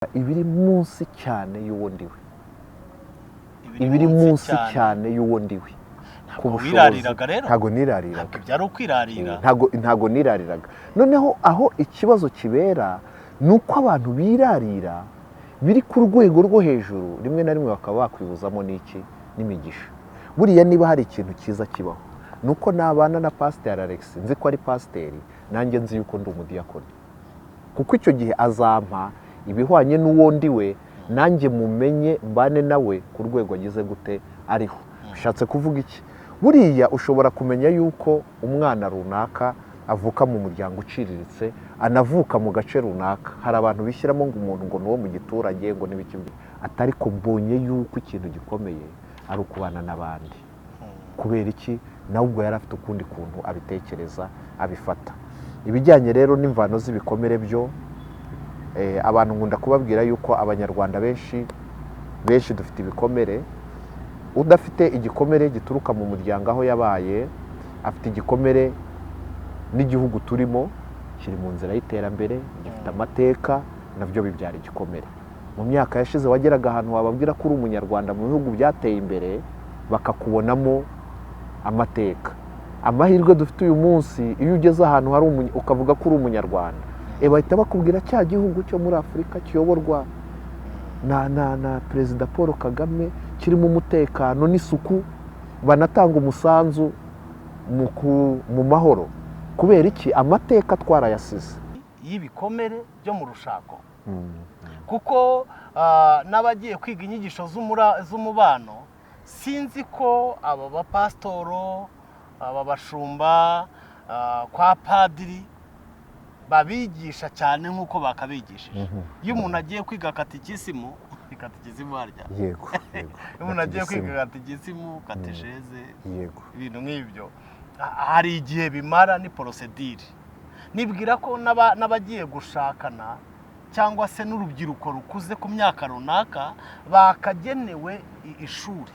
Ibiri munsi cyane y'uwo ndiwe, ibiri munsi cyane y'uwo ndiwe. Ntabwo wirariraga rero? Ntabwo nirariraga. Ntabwo ibyo ari ukwirarira. Ntabwo nirariraga. Noneho aho ikibazo kibera ni uko abantu birarira biri ku rwego rwo hejuru, rimwe na rimwe bakaba bakwibuzamo n'iki? N'imigisha. Buriya niba hari ikintu cyiza kibaho, ni uko nabana na Pasiteri Alex, nzi ko ari pasiteri, nanjye nzi yuko ndi umudiyakoni, kuko icyo gihe azampa ibihwanye n'uwo ndi we, nanjye mumenye, mbane nawe ku rwego agize gute, ariho. Bishatse kuvuga iki? Buriya ushobora kumenya yuko umwana runaka avuka mu muryango uciriritse, anavuka mu gace runaka. Hari abantu bishyiramo ngo umuntu ngo ni uwo mu giturage, ngo n'ibiki, atari ko. Mbonye yuko ikintu gikomeye ari ukubana n'abandi. Kubera iki? Nawe ubwo yari afite ukundi kuntu abitekereza, abifata. Ibijyanye rero n'imvano z'ibikomere byo, abantu nkunda kubabwira yuko Abanyarwanda benshi benshi dufite ibikomere. Udafite igikomere gituruka mu muryango aho yabaye, afite igikomere n'igihugu turimo kiri mu nzira y'iterambere, gifite amateka, nabyo bibyara igikomere. Mu myaka yashize wageraga ahantu wababwira ko uri Umunyarwanda mu bihugu byateye imbere, bakakubonamo amateka. Amahirwe dufite uyu munsi, iyo ugeze ahantu hari ukavuga ko uri Umunyarwanda, bahita bakubwira cya gihugu cyo muri Afurika kiyoborwa na Perezida Paul Kagame, kirimo umutekano n'isuku, banatanga umusanzu mu mahoro. Kubera iki? Amateka twarayasize. Y'ibikomere byo mu rushako, kuko n'abagiye kwiga inyigisho z'umubano, sinzi ko aba bapasitoro, aba bashumba, kwa padiri babigisha cyane nk'uko bakabigishije. Iyo umuntu agiye kwiga katikisimu, katikisimu harya? Yego. Iyo umuntu agiye kwiga Katikisimu. katikisimu, katesheze, ibintu nk'ibyo, hari igihe bimara, ni procédure. Nibwira ko n'abagiye gushakana cyangwa se n'urubyiruko rukuze ku myaka runaka bakagenewe ishuri,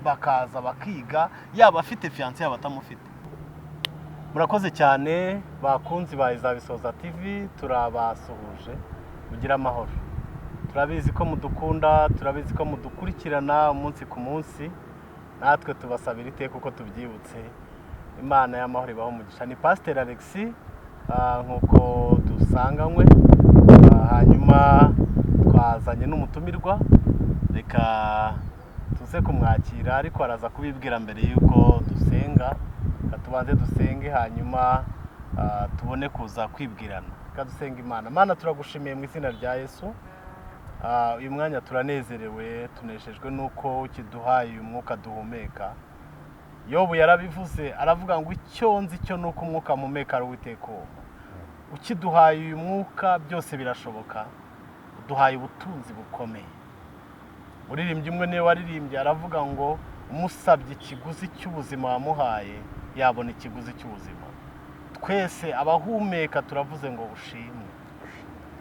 bakaza bakiga, yaba afite fiancée, yaba atamufite. Murakoze cyane, bakunzi ba Izabisoza TV, turabasuhuje, mugire amahoro. Turabizi ko mudukunda, turabizi ko mudukurikirana umunsi ku munsi. Natwe tubasabira iteka uko tubyibutse, Imana y'amahoro ibaho umugisha. Ni Pasiteri Alexis, nk'uko dusanganywe. Hanyuma twazanye n'umutumirwa, reka tuze kumwakira, ariko araza kubibwira mbere y'uko dusenga. Reka tubanze dusenge, hanyuma tubone kuza kwibwirana. Reka dusenga Imana. Mana, turagushimiye mu izina rya Yesu. Uyu mwanya turanezerewe, tunejejwe n'uko ukiduhaye uyu mwuka duhumeka. Yobu yarabivuze, aravuga ngo icyo nzi cyo ni uko umwuka mpumeka ari Uwiteka uwo. Ukiduhaye uyu mwuka byose birashoboka, uduhaye ubutunzi bukomeye. Muririmbyi umwe niwe waririmbye, aravuga ngo umusabye ikiguzi cy'ubuzima wamuhaye, yabona ikiguzi cy'ubuzima. Twese abahumeka turavuze ngo ushimwe.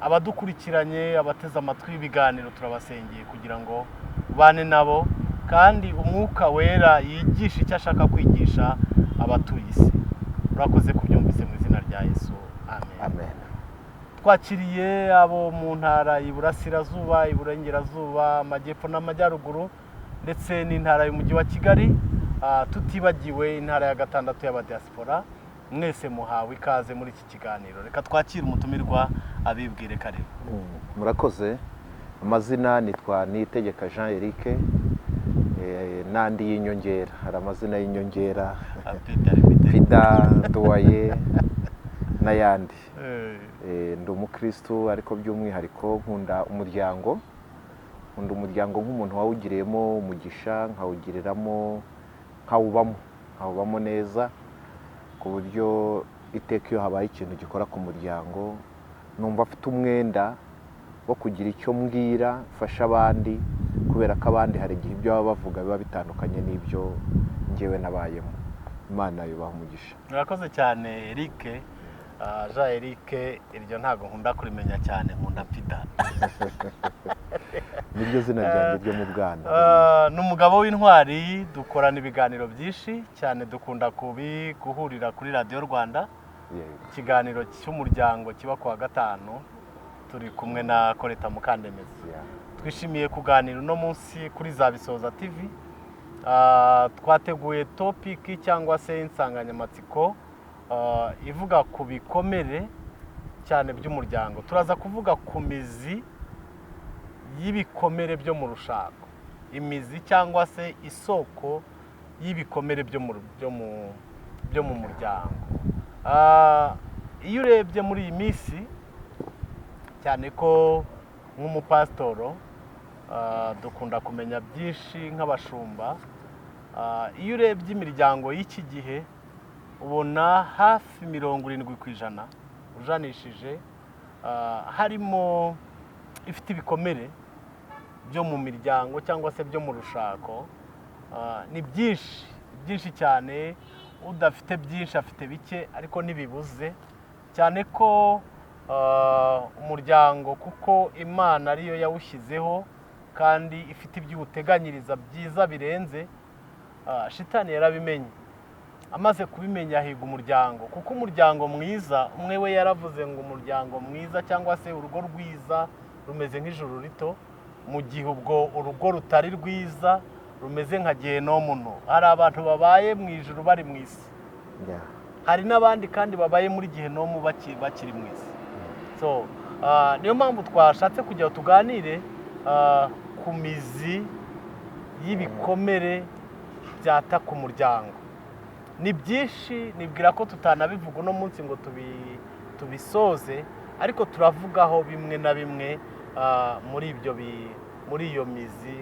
Abadukurikiranye, abateze amatwi ibiganiro, turabasengeye kugira ngo ubane nabo, kandi Umwuka Wera yigishe icyo ashaka kwigisha abatuye isi. Urakoze kubyumvise, mu izina rya Yesu, amen. Amen. Twakiriye abo mu ntara Iburasirazuba, Iburengerazuba, Amajyepfo n'Amajyaruguru, ndetse n'intara y'Umujyi wa Kigali, tutibagiwe intara ya gatandatu y'abadiaspora. Mwese muhawe ikaze muri iki kiganiro. Reka twakire umutumirwa, abibwire. Karibu. Murakoze. Amazina nitwa Niyitegeka Jean Eric, n'andi y'inyongera. Hari amazina y'inyongera: Pida, Duwaye n'ayandi. Ndi umukristu, ariko by'umwihariko nkunda umuryango. Nkunda umuryango nk'umuntu wawugiriyemo umugisha, nkawugiriramo, nkawubamo neza, ku buryo iteka iyo habaye ikintu gikora ku muryango, numva afite umwenda wo kugira icyo mbwira, mfasha abandi, kubera ko abandi hari igihe ibyo baba bavuga biba bitandukanye n'ibyo ngewe nabayemo. Imana yubaha umugisha. Murakoze cyane, Eric. Jean Eric, iryo ntabwo nkunda kurimenya cyane, nkunda Pida. Niryo zina ryanjye ryo mu bwana. Ni umugabo w'intwari, dukorana ibiganiro byinshi cyane, dukunda kubi guhurira kuri Radiyo Rwanda, ikiganiro cy'umuryango kiba ku wa gatanu. Turi kumwe na Koreta Mukandemezi. Twishimiye kuganira uno munsi kuri za Bisoza TV. Twateguye topic cyangwa se insanganyamatsiko ivuga ku bikomere cyane by'umuryango. Turaza kuvuga ku mizi y'ibikomere byo mu rushako, imizi cyangwa se isoko y'ibikomere byo mu muryango. Iyo urebye muri iyi minsi, cyane ko nk'umupasitoro dukunda kumenya byinshi nk'abashumba, iyo urebye imiryango y'iki gihe ubona hafi 70% ujanishije harimo ifite ibikomere byo mu miryango cyangwa se byo mu rushako. Ni byinshi byinshi cyane. Udafite byinshi afite bike, ariko ntibibuze cyane ko umuryango, kuko Imana ariyo yawushyizeho kandi ifite ibyo iwuteganyiriza byiza birenze. Shitani yarabimenye, amaze kubimenya ahiga umuryango, kuko umuryango mwiza, umwe we yaravuze ngo umuryango mwiza cyangwa se urugo rwiza rumeze nk'ijuru rito, mu gihe ubwo urugo rutari rwiza rumeze nka gehinomu nto. Hari abantu babaye mu ijuru bari mu isi, hari n'abandi kandi babaye muri gehinomu bakiri mu isi. So niyo mpamvu twashatse kugira ngo tuganire ku mizi y'ibikomere byataka umuryango. Ni byinshi, nibwira ko tutanabivuga uno munsi ngo tubisoze, ariko turavugaho bimwe na bimwe muri iyo mizi,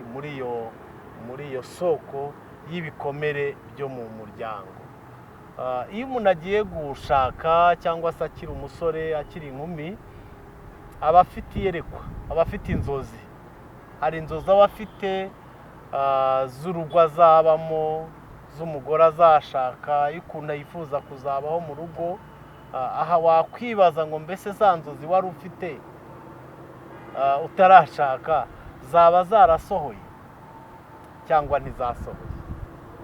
muri iyo soko y'ibikomere byo mu muryango. Iyo umuntu agiye gushaka cyangwa se akiri umusore, akiri inkumi, aba afite iyerekwa, aba afite inzozi. Hari inzozi aba afite z'urugo azabamo, z'umugore azashaka, y'ukuntu yifuza kuzabaho mu rugo. Aha wakwibaza ngo mbese za nzozi wari ufite utarashaka zaba zarasohoye cyangwa ntizasohoye?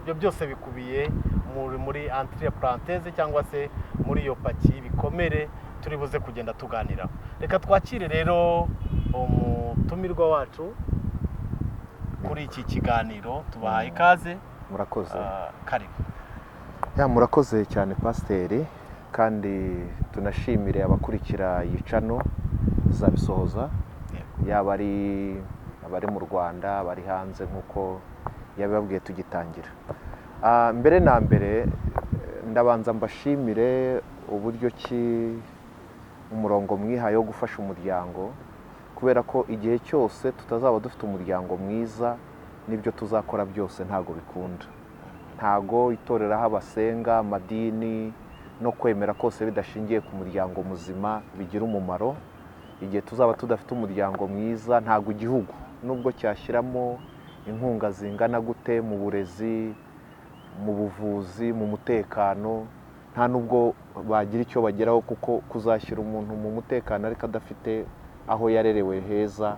Ibyo byose bikubiye muri entre parenthèses cyangwa se muri iyo paki y'ibikomere turi buze kugenda tuganiraho. Reka twakire rero umutumirwa wacu kuri iki kiganiro. Tubahaye ikaze. Murakoze. Karibu. Ya, murakoze cyane pasiteri, kandi tunashimire abakurikira iyi channel Zabisohoza, yaba ari abari mu Rwanda, abari hanze, nk'uko yabibabwiye tugitangira. Mbere na mbere ndabanza mbashimire uburyo ki umurongo mwihaye wo gufasha umuryango, kubera ko igihe cyose tutazaba dufite umuryango mwiza, n'ibyo tuzakora byose ntabwo bikunda. Ntago itorero aho abasenga, amadini no kwemera kose bidashingiye ku muryango muzima bigira umumaro. Igihe tuzaba tudafite umuryango mwiza, ntabwo igihugu nubwo cyashyiramo inkunga zingana gute mu burezi, mu buvuzi, mu mutekano, nta nubwo bagira icyo bageraho, kuko kuzashyira umuntu mu mutekano ariko adafite aho yarerewe heza,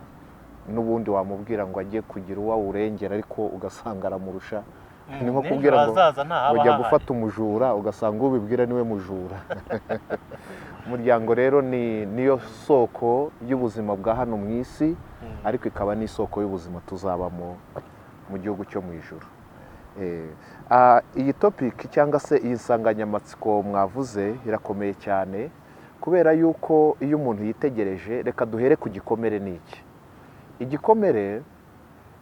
n'ubundi wamubwira ngo ajye kugira uwo awurengera ariko ugasanga aramurusha. Ni nko N'ejo kubwira ngo hazaza ntahaba ujya hahari. gufata umujura, ugasanga ubibwira niwe mujura. Umuryango rero ni niyo soko y'ubuzima bwa hano mu isi, ariko ikaba n'isoko y'ubuzima tuzabamo mu gihugu cyo mu ijuru. Iyi topic cyangwa se iyi nsanganyamatsiko mwavuze irakomeye cyane, kubera yuko iyo umuntu yitegereje, reka duhere ku gikomere. Ni iki igikomere?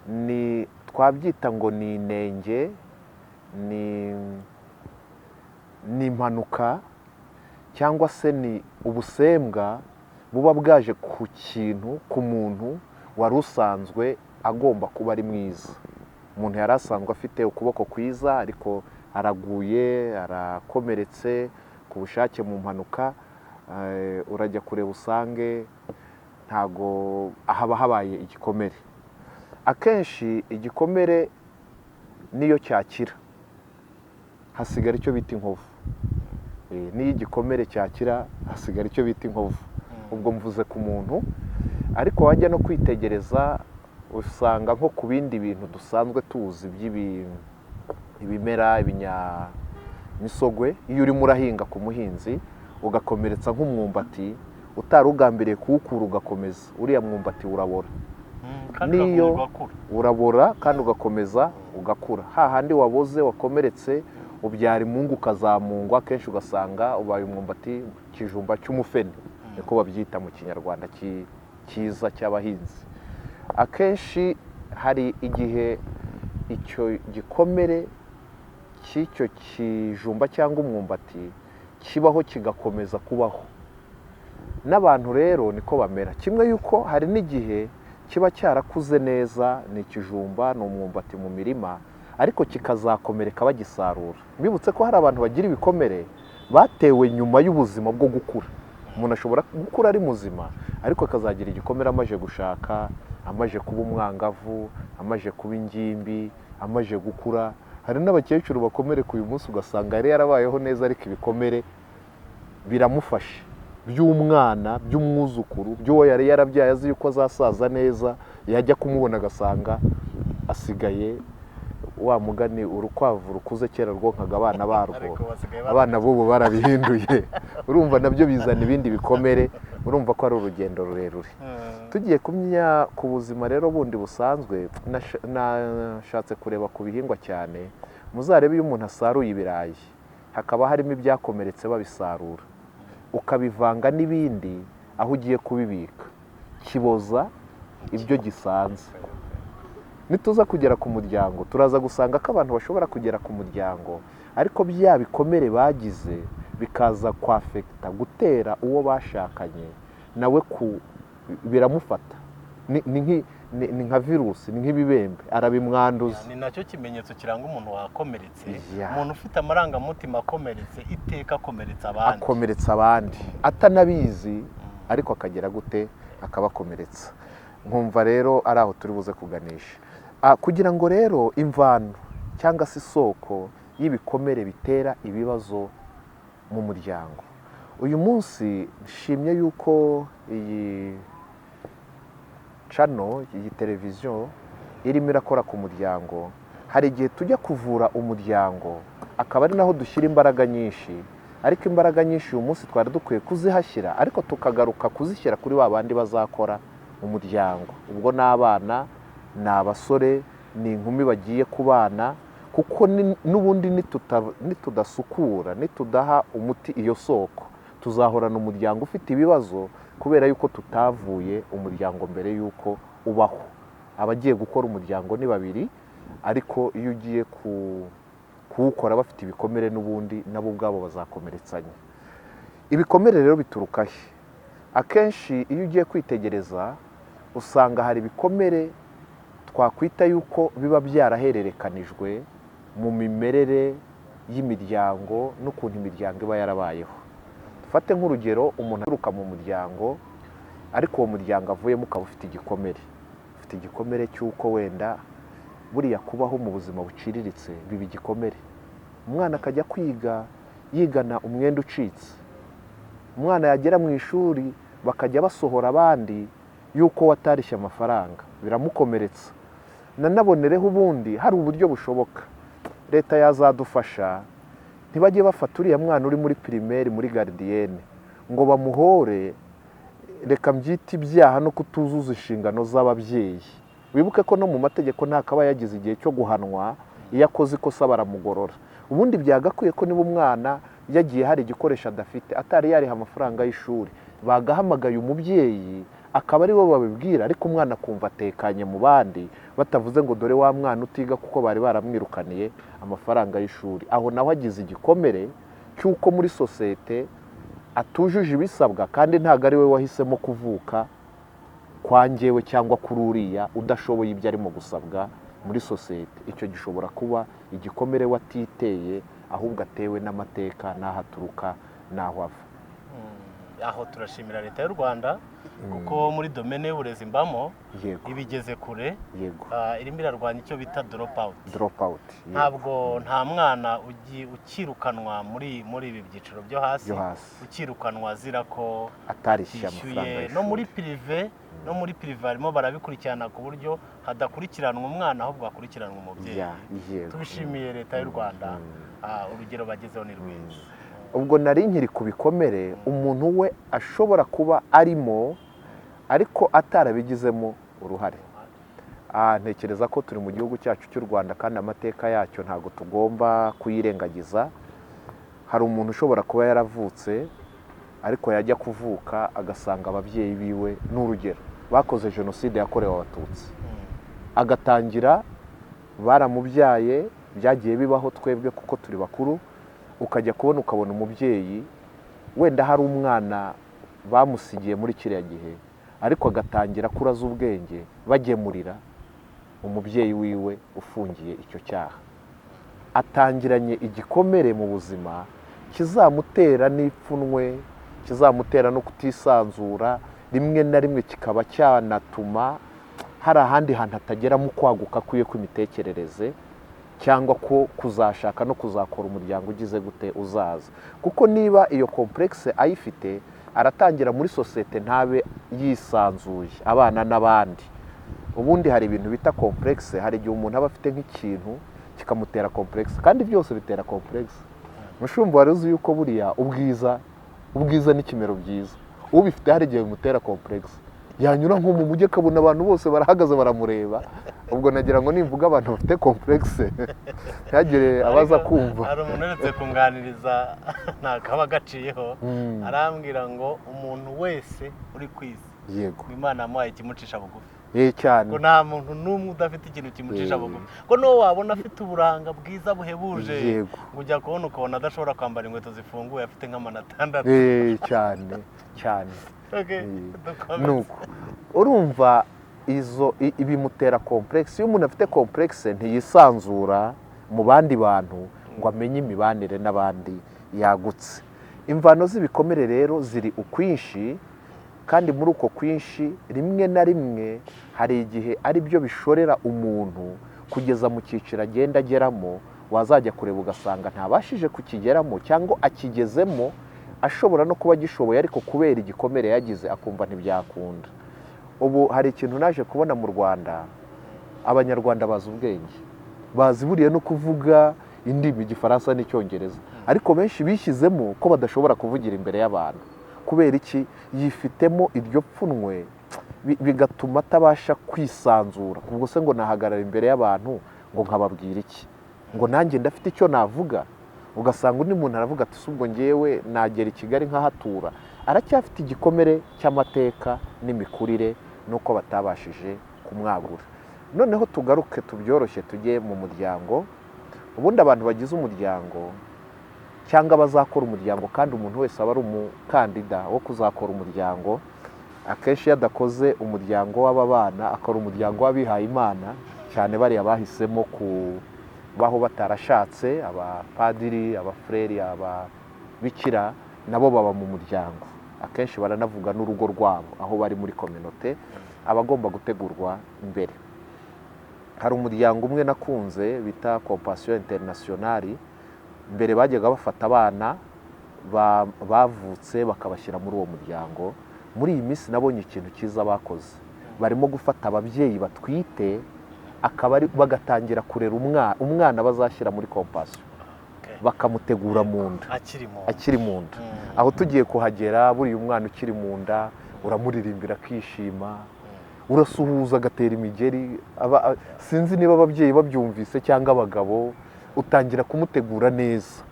Ni twabyita ngo ni inenge, ni impanuka, cyangwa se ni ubusembwa buba bwaje ku kintu, ku muntu wari usanzwe agomba kuba ari mwiza. Umuntu yari asanzwe afite ukuboko kwiza, ariko araguye, arakomeretse ku bushake mu mpanuka. Urajya kureba usange ntago haba habaye igikomere. Akenshi igikomere niyo cyakira hasigara icyo bita inkovu. Niyo igikomere cyakira hasigara icyo bita inkovu. Ubwo mvuze ku muntu, ariko wajya no kwitegereza usanga nko ku bindi bintu dusanzwe tuzi ibimera, ibinyamisogwe, iyo urimo urahinga ku muhinzi ugakomeretsa nk'umwumbati. Utari ugambiriye kuwukura ugakomeza, uriya mwumbati urabora. Kandi Niyo ugakomeza ugakura. Urabora kandi ugakomeza ugakura. Hahandi waboze, wakomeretse, ubyara imungu, ukazamungwa, akenshi ugasanga ubaye umwumbati, ikijumba cy'umufene, niko babyita mu Kinyarwanda cyiza cy'abahinzi. Akenshi hari igihe icyo gikomere cy'icyo kijumba cyangwa umwumbati kibaho, kigakomeza kubaho. N'abantu rero niko bamera kimwe, yuko hari n'igihe kiba cyarakuze neza, ni ikijumba, ni umwumbati mu mirima, ariko kikazakomereka bagisarura. Mbibutse ko hari abantu bagira ibikomere batewe nyuma y'ubuzima bwo gukura. Umuntu ashobora gukura ari muzima, ariko akazagira igikomere amaze gushaka, amaze kuba umwangavu, amaze kuba ingimbi, amaze gukura. Hari n'abakecuru bakomereka uyu munsi, ugasanga yari yarabayeho neza, ariko ibikomere biramufashe by'umwana, by'umwuzukuru, by'uwo yari yarabyaye azi yuko azasaza neza, yajya kumubona agasanga asigaye wa mugani, urukwavu rukuze kera rwonkaga abana barwo. Ariko basigaye Abana b'ubu barabihinduye. Urumva nabyo bizana ibindi bikomere. Urumva ko ari urugendo rurerure. Tugiye kumenya ku buzima rero bundi busanzwe, nashatse kureba ku bihingwa cyane. Muzarebe iyo umuntu asaruye ibirayi, hakaba harimo ibyakomeretse babisarura, ukabivanga n'ibindi aho ugiye kubibika, kiboza ibyo gisanze. Nituza kugera ku muryango, turaza gusanga ko abantu bashobora kugera ku muryango, ariko bya bikomere bagize bikaza kwafekita, gutera uwo bashakanye nawe ku biramufata. Ni nka virusi, ni nk'ibibembe, arabimwanduza. Ni nacyo kimenyetso kiranga umuntu wakomeretse. Yeah. Umuntu ufite amarangamutima akomeretse, iteka akomeretsa abandi. Akomeretsa abandi atanabizi, ariko akagera gute? Akabakomeretsa. Nkumva rero ari aho turi buze kuganisha. Kugira ngo rero imvano cyangwa se isoko y'ibikomere bitera ibibazo mu muryango uyu munsi, nshimye yuko iyi channel, iyi televiziyo irimo irakora ku muryango. Hari igihe tujya kuvura umuryango, akaba ari naho dushyira imbaraga nyinshi, ariko imbaraga nyinshi uyu munsi twari dukwiye kuzihashyira, ariko tukagaruka kuzishyira kuri ba bandi bazakora umuryango. Ubwo ni abana, ni abasore, ni inkumi bagiye kubana, kuko n'ubundi nitudasukura, nitudaha umuti iyo soko, tuzahorana umuryango ufite ibibazo, kubera yuko tutavuye umuryango mbere y'uko ubaho. Abagiye gukora umuryango ni babiri, ariko iyo ugiye kuwukora bafite ibikomere, n'ubundi nabo ubwabo bazakomeretsanya. Ibikomere rero bituruka he? Akenshi iyo ugiye kwitegereza, usanga hari ibikomere twakwita yuko biba byarahererekanijwe mu mimerere y'imiryango n'ukuntu imiryango iba yarabayeho. Dufate nk'urugero, umuntu aturuka mu muryango, ariko uwo muryango avuyemo ukaba ufite igikomere cy'uko wenda buriya kubaho mu buzima buciriritse biba igikomere. Umwana akajya kwiga yigana umwenda ucitse. Umwana yagera mu ishuri, bakajya basohora abandi yuko watarishye amafaranga, biramukomeretsa. Nanabonereho, ubundi hari uburyo bushoboka leta yazadufasha, ntibajye bafata uriya mwana uri muri primaire, muri gardienne, ngo bamuhore, reka mbyite ibyaha no kutuzuza inshingano z'ababyeyi. Wibuke ko no mu mategeko ntakaba yagize igihe cyo guhanwa, iyo akoze ikosa baramugorora. Ubundi byagakwiye ko niba umwana yagiye hari igikoresho adafite, atari yariha amafaranga y'ishuri, bagahamagaye umubyeyi akaba ari bo babibwira, ariko umwana akumva atekanye mu bandi, batavuze ngo dore wa mwana utiga kuko bari baramwirukaniye amafaranga y'ishuri. Aho naho agize igikomere cy'uko muri sosiyete atujuje ibisabwa, kandi ntabwo ari we wahisemo kuvuka kwa njyewe cyangwa kuri uriya udashoboye ibyo arimo gusabwa muri sosiyete. Icyo gishobora kuba igikomere we atiteye, ahubwo atewe n'amateka, n'aho aturuka n'aho ava. Aho turashimira Leta y'u Rwanda, kuko muri domaine y'uburezi mbamo ibigeze kure. Irimo irarwanya icyo bita drop out. Drop out. Ntabwo nta mwana ukirukanwa muri ibi byiciro byo hasi, Byo hasi. ukirukanwa azira ko Atarishyuye amafaranga yishyuye. y'ishuri. No muri privé harimo barabikurikirana, ku buryo hadakurikiranwa umwana, ahubwo hakurikiranwa umubyeyi. Yego. Tubishimiye Leta y'u Rwanda. Urugero bagezeho ni rwiza. Ubwo nari nkiri ku bikomere umuntu we ashobora kuba arimo ariko atarabigizemo uruhare. Ntekereza ko turi mu gihugu cyacu cy'u Rwanda, kandi amateka yacyo ntabwo tugomba kuyirengagiza. Hari umuntu ushobora kuba yaravutse, ariko yajya kuvuka agasanga ababyeyi biwe, n'urugero, bakoze jenoside yakorewe Abatutsi, agatangira baramubyaye. Byagiye bibaho, twebwe kuko turi bakuru, ukajya kubona ukabona umubyeyi wenda hari umwana bamusigiye muri kiriya gihe, ariko agatangira kuraza ubwenge bagemurira umubyeyi wiwe ufungiye icyo cyaha. Atangiranye igikomere mu buzima kizamutera n'ipfunwe, kizamutera no kutisanzura, rimwe na rimwe kikaba cyanatuma hari ahandi hantu atagera mu kwaguka kwiwe kw'imitekerereze, cyangwa ko kuzashaka no kuzakora umuryango ugize gute uzaza. Kuko niba iyo complexe ayifite, aratangira muri sosiyete ntabe yisanzuye abana n'abandi. Ubundi hari ibintu bita complexe. Hari igihe umuntu aba afite nk'ikintu kikamutera complexe, kandi byose bitera complexe. Mushumba, wari uzi yuko buriya ubwiza n'ikimero byiza, ubifite hari igihe bimutera complexe, yanyura nko mu mujyi akabona abantu bose barahagaze baramureba? Ubwo nagira ngo nimvuga abantu bafite complexe, ntihagire abaza kumva. Hari umuntu uretse kunganiriza, ntakaba gaciyeho, arambwira ngo umuntu wese uri ku isi, Imana yamuhaye ikimucisha bugufi. Cyane. Ngo nta muntu n'umwe udafite ikintu kimucisha bugufi, ngo n'uwo wabona afite uburanga bwiza buhebuje, ngo ujya kubona ukabona adashobora kwambara inkweto zifunguye, afite nk'amano 6. Cyane cyane. Dukomeze. Nuko urumva izo bimutera complexe. Iyo umuntu afite complexe, ntiyisanzura mu bandi bantu ngo amenye imibanire n'abandi yagutse. Imvano z'ibikomere rero ziri ukwinshi, kandi muri uko kwinshi rimwe na rimwe hari igihe ari byo bishorera umuntu kugeza mu cyiciro agenda ageramo, wazajya kureba ugasanga ntabashije kukigeramo, cyangwa akigezemo ashobora no kuba agishoboye, ariko kubera igikomere yagize akumva ntibyakunda. Ubu hari ikintu naje kubona mu Rwanda: Abanyarwanda bazi ubwenge, bazi buriya no kuvuga indimi, Igifaransa n'Icyongereza, ariko benshi bishyizemo ko badashobora kuvugira imbere y'abantu. Kubera iki? Yifitemo iryo pfunwe, bigatuma atabasha kwisanzura. Ubwo se ngo nahagarara imbere y'abantu ngo nkababwira iki? Ngo nanjye ndafite icyo navuga? Ugasanga undi muntu aravuga ati: "Si ubwo ngewe nagera i Kigali nkahatura?" Aracyafite igikomere cy'amateka n'imikurire n'uko batabashije kumwagura. Noneho tugaruke tubyoroshye, tujye mu muryango. Ubundi abantu bagize umuryango cyangwa abazakora umuryango, kandi umuntu wese aba ari umukandida wo kuzakora umuryango, akenshi iyo adakoze umuryango w'aba bana akora umuryango w'abihaye Imana, cyane bariya bahisemo kubaho batarashatse, abapadiri, abafureri, ababikira, nabo baba mu muryango. Akenshi baranavuga n'urugo rwabo aho bari muri communauté, abagomba gutegurwa mbere. Hari umuryango umwe nakunze bita Compassion Internationale. Mbere bajyaga bafata abana bavutse bakabashyira muri uwo muryango. Muri iyi minsi nabonye ikintu cyiza bakoze: barimo gufata ababyeyi batwite, akaba ari bagatangira kurera umwana bazashyira muri Compassion, bakamutegura mu nda. Akiri mu Akiri mu nda. Aho tugiye kuhagera, buriya umwana ukiri mu nda uramuririmbira akishima, urasuhuza agatera imigeri. Sinzi niba ababyeyi babyumvise cyangwa abagabo. Utangira kumutegura neza.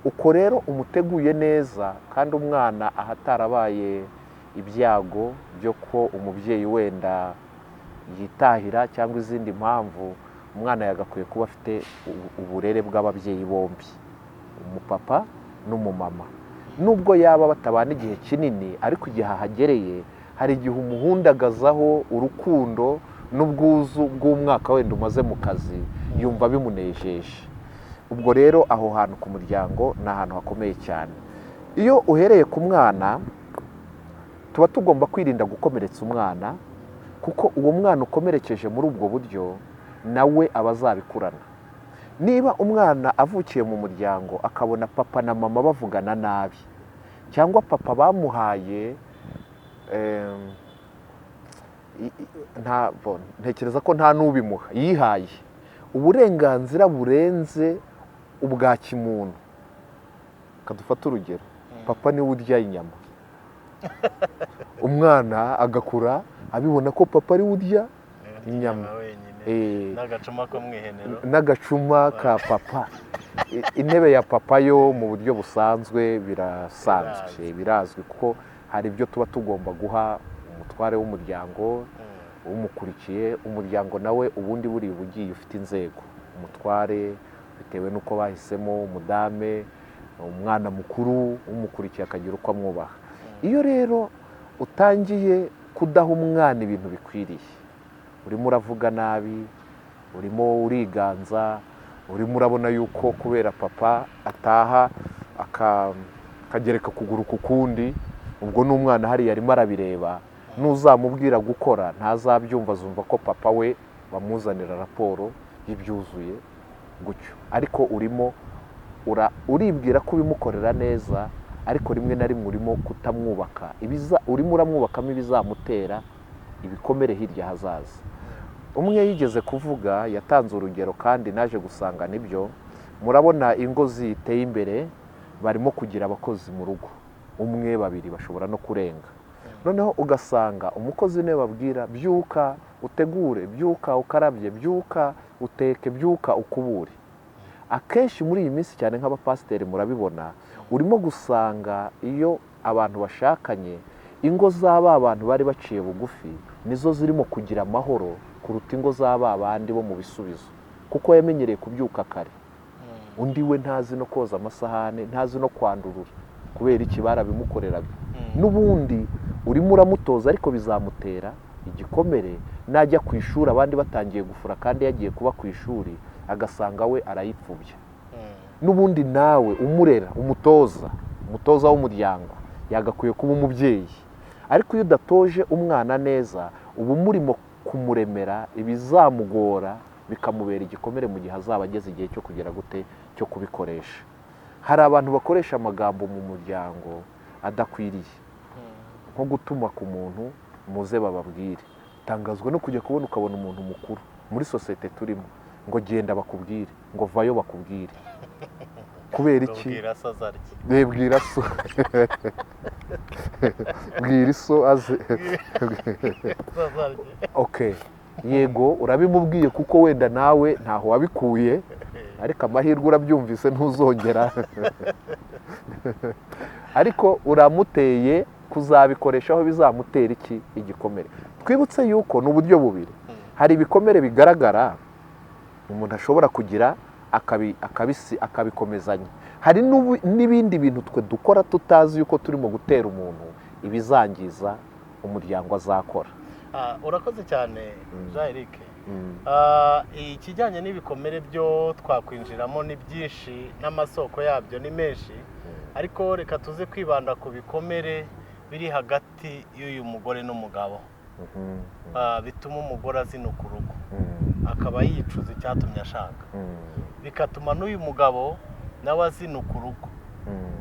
Uko rero umuteguye neza, kandi umwana ahatarabaye ibyago byo ko umubyeyi wenda yitahira cyangwa izindi mpamvu, umwana yagakwiye kuba afite uburere bw'ababyeyi bombi, umupapa n'umumama, nubwo yaba batabana igihe kinini, ariko igihe ahagereye hari igihe umuhundagazaho urukundo n'ubwuzu bw'umwaka wenda umaze mu kazi, yumva bimunejeje. Ubwo rero aho hantu ku muryango ni ahantu hakomeye cyane. Iyo uhereye ku mwana, tuba tugomba kwirinda gukomeretsa umwana, kuko uwo mwana ukomerekeje muri ubwo buryo nawe aba azabikurana. Niba umwana avukiye mu muryango akabona papa na mama bavugana nabi, cyangwa papa bamuhaye ntekereza ko nta n'ubimuha, yihaye uburenganzira burenze ubwa kimuntu. Kadufate urugero, papa niwe urya inyama, umwana agakura abibona ko papa ariwe urya inyama. Wenyine. N'agacuma ko mu ihenero. N'agacuma ka papa. Intebe ya papa yo mu buryo busanzwe birasanzwe, birazwi, kuko hari ibyo tuba tugomba guha umutware w'umuryango umukurikiye. Umuryango nawe ubundi buriya uba ugiye ufite inzego: umutware bitewe n'uko bahisemo, umudame, umwana mukuru umukurikiye akagira uko amwubaha. Iyo rero utangiye kudaha umwana ibintu bikwiriye, urimo uravuga nabi, urimo uriganza, urimo urabona yuko kubera papa ataha akagereka ukuguru ku kundi, ubwo n'umwana hariya arimo arabireba. N'uzamubwira gukora ntazabyumva, azumva ko papa we bamuzanira raporo y'ibyuzuye gutyo. Ariko urimo uribwira ko ubimukorera neza, ariko rimwe na rimwe urimo kutamwubaka, urimo uramwubakamo ibizamutera ibikomere hirya hazaza. Umwe yigeze kuvuga, yatanze urugero kandi naje gusanga nibyo. Murabona ingo ziteye imbere barimo kugira abakozi mu rugo, umwe, babiri, bashobora no kurenga. Noneho ugasanga umukozi niwe babwira: "Byuka utegure, byuka ukarabye, byuka uteke, byuka ukubure." Akenshi muri iyi minsi, cyane nk'abapasiteri murabibona, urimo gusanga iyo abantu bashakanye, ingo z'aba bantu bari baciye bugufi nizo zirimo kugira amahoro kuruta ingo z'aba bandi bo mu bisubizo, kuko yamenyereye kubyuka kare, undi we ntazi no koza amasahane, ntazi no kwandurura. Kubera iki? Barabimukoreraga. N'ubundi urimo uramutoza, ariko bizamutera igikomere najya ku ishuri abandi batangiye gufura kandi yagiye kuba ku ishuri, agasanga we arayipfubya. N'ubundi nawe umurera, umutoza w'umuryango yagakwiye kuba umubyeyi, ariko iyo udatoje umwana neza uba umurimo kumuremera ibizamugora, bikamubera igikomere mu gihe azaba ageze igihe cyo kugera gute, cyo kubikoresha. Hari abantu bakoresha amagambo mu muryango adakwiriye, nko gutuma ku muntu muze bababwire. Tangazwa no kujya kubona ukabona umuntu mukuru muri sosiyete turimo ngo: "Genda bakubwire", ngo: "Vayo bakubwire." Kubera iki? Bwira so azarye. Bwira so, bwira iso aze. Azarye. Okay, yego urabimubwiye kuko wenda nawe ntaho wabikuye, ariko amahirwe urabyumvise ntuzongera, ariko uramuteye kuzabikoresha aho bizamutera iki? Igikomere. Twibutse yuko ni uburyo bubiri: hari ibikomere bigaragara umuntu ashobora kugira akabikomezanya, hari n'ibindi bintu twe dukora tutazi yuko turimo gutera umuntu ibizangiza umuryango azakora. Urakoze cyane, Jean Eric. Ikijyanye n'ibikomere byo twakwinjiramo ni byinshi n'amasoko yabyo ni menshi, ariko reka tuze kwibanda ku bikomere biri hagati y'uyu mugore n'umugabo, bituma umugore azinuka urugo, akaba yicuza icyatumye ashaka, bigatuma n'uyu mugabo nawe azinuka urugo.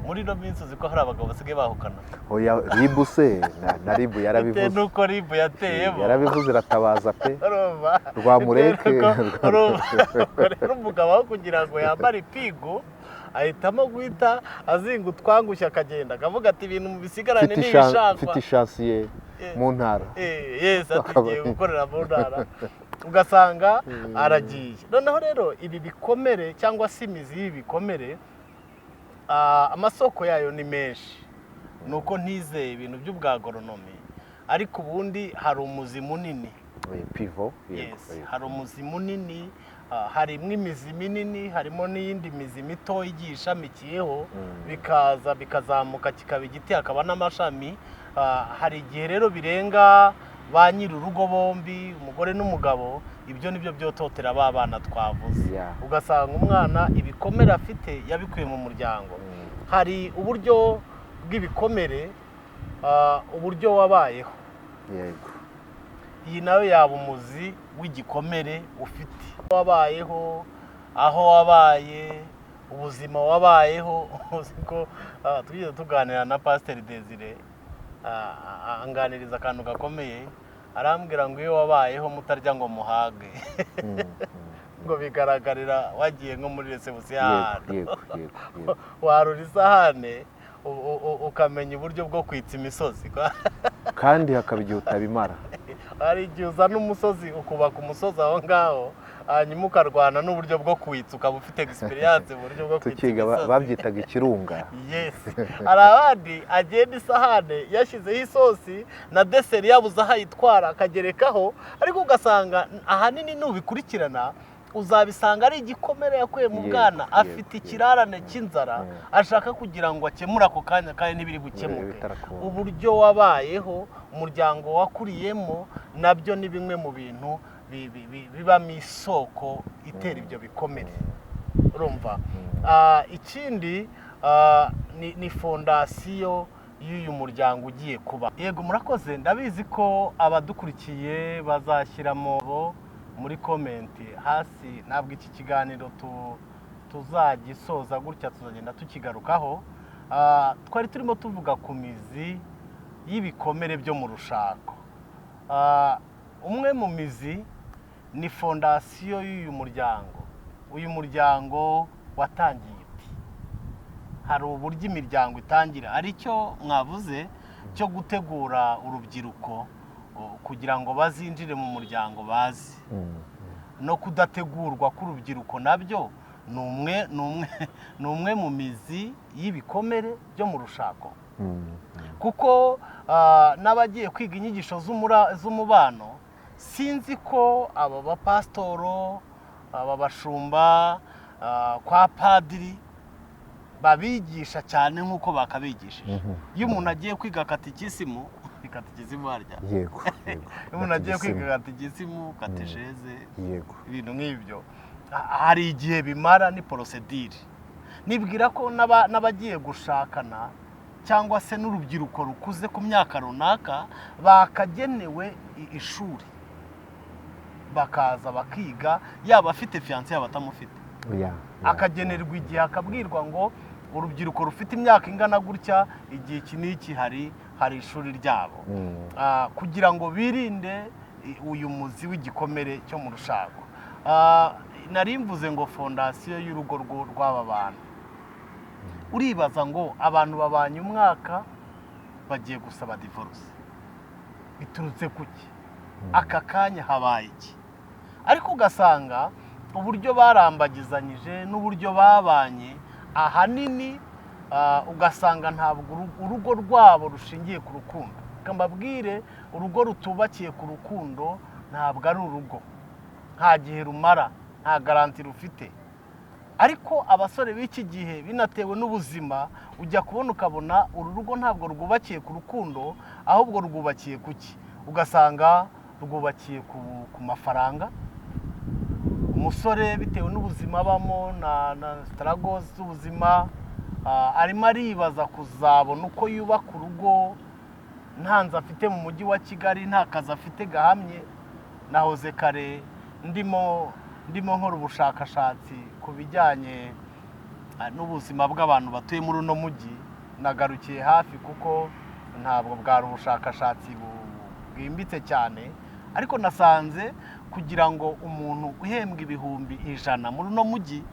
Muri ino minsi uzi ko hari abagabo basigaye bahukana? Oya, RIB se na RIB Bitewe yarabivuze. n'uko RIB yateyemo. Yarabivuze, iratabaza pe. Urumva? Rwamureke. Bitewe n'uko, urumva, ubwo rero umugabo aho kugira ngo yambare ipingu ahitamo guhita azinga utwangushye akagenda, akavuga ati: "Ibintu bisigarane n'ibishakwa." Mfite ishansiye mu ntara. Yes, ati ngiye gukorera mu ntara, ugasanga aragiye. Noneho rero ibi bikomere cyangwa se imizi y'ibi bikomere, amasoko yayo ni menshi, ni uko ntizeye ibintu by'ubwagoronomi, ariko ubundi hari umuzi munini. Pivot, yego. Yes, hari umuzi munini, harimo imizi minini, harimo n'iyindi mizi mito igiye ishamikiyeho, bikaza bikazamuka kikaba igiti, hakaba n'amashami. Hari igihe rero birenga ba nyir'urugo bombi, umugore n'umugabo. Ibyo nibyo byototera ba bana twavuze. Ugasanga umwana ibikomere afite yabikuye mu muryango. Hari uburyo bw'ibikomere, uburyo wabayeho. Iyi nayo yaba umuzi w'igikomere ufite. Wabayeho, aho wabaye, ubuzima wabayeho. Uzi ko twigeze tuganira na Pasiteri Desire, anganiriza akantu gakomeye, arambwira ngo iyo wabayeho mutarya ngo muhage. Ngo bigaragarira wagiye nko muri réception ahantu, yego yego yego warura isahane, ukamenya uburyo bwo kwitsa imisozi. Kandi hakaba igihe utabimara. Hari igihe uzana umusozi, ukubaka umusozi aho ngaho, hanyuma ukarwana n'uburyo bwo kwitsa, ukaba ufite expérience mu buryo bwo kwitsa Tukiga imisozi. babyitaga ikirunga. Yes, hari abandi agenda isahane yashyizeho isosi na dessert, yabuze aho ayitwara akagerekaho, ariko ugasanga ahanini nubikurikirana uzabisanga ari igikomere yakuye mu bwana, afite ikirarane cy'inzara, ashaka kugira ngo akemure ako kanya kandi ntibiri bukemuke. Bitarakunda. Uburyo wabayeho, umuryango wakuriyemo, nabyo ni bimwe mu bintu bibamo isoko itera ibyo bikomere, urumva. Ikindi ni fondation y'uyu muryango ugiye kuba. Yego, murakoze. Ndabizi ko abadukurikiye bazashyiramo bo muri comment hasi. Ntabwo iki kiganiro tuzagisoza gutya, tuzagenda tukigarukaho. Twari turimo tuvuga ku mizi y'ibikomere byo mu rushako. Umwe mu mizi ni fondation y'uyu muryango. Uyu muryango watangiye uti? Hari uburyo imiryango itangira, hari icyo mwavuze cyo gutegura urubyiruko kugira ngo bazinjire mu muryango bazi, no kudategurwa k'urubyiruko nabyo ni umwe mu mizi y'ibikomere byo mu rushako, kuko n'abagiye kwiga inyigisho z'umubano, sinzi ko aba bapasitoro, aba bashumba, kwa padiri babigisha cyane nk'uko bakabigishije. Iyo umuntu agiye kwiga katikisimu, ni katikisimu harya? Yego. Iyo umuntu agiye kwiga Katikisimu. katikisimu, catéchèse, ibintu nk'ibyo, hari igihe bimara, ni procédure. Nibwira ko n'abagiye gushakana cyangwa se n'urubyiruko rukuze ku myaka runaka bakagenewe ishuri, bakaza bakiga, yaba afite fiancée, yaba atamufite, akagenerwa igihe, akabwirwa ngo urubyiruko rufite imyaka ingana gutya, igihe iki n'iki hari ishuri ryabo, kugira ngo birinde uyu muzi w'igikomere cyo mu rushako. Nari mvuze ngo fondation y'urugo rw'aba bantu, uribaza ngo abantu babanye umwaka bagiye gusaba divorce, biturutse kuki? Aka kanya habaye iki? Ariko ugasanga uburyo barambagizanyije n'uburyo babanye ahanini, ugasanga ntabwo urugo rwabo rushingiye ku rukundo. Reka mbabwire, urugo rutubakiye ku rukundo ntabwo ari urugo, nta gihe rumara, nta garantie rufite. Ariko abasore b'iki gihe, binatewe n'ubuzima, ujya kubona ukabona uru rugo ntabwo rwubakiye ku rukundo, ahubwo rwubakiye ku ki? Ugasanga rwubakiye ku mafaranga. Umusore bitewe n'ubuzima abamo na struggles z'ubuzima, arimo aribaza kuzabona uko yubaka urugo nta nzu afite mu mujyi wa Kigali, nta kazi afite gahamye. Nahoze kare ndimo nkora ubushakashatsi ku bijyanye n'ubuzima bw'abantu batuye muri uno mujyi. Nagarukiye hafi kuko ntabwo bwari ubushakashatsi bwimbitse cyane, ariko nasanze kugira ngo umuntu uhembwa 100,000 muri uno mujyi,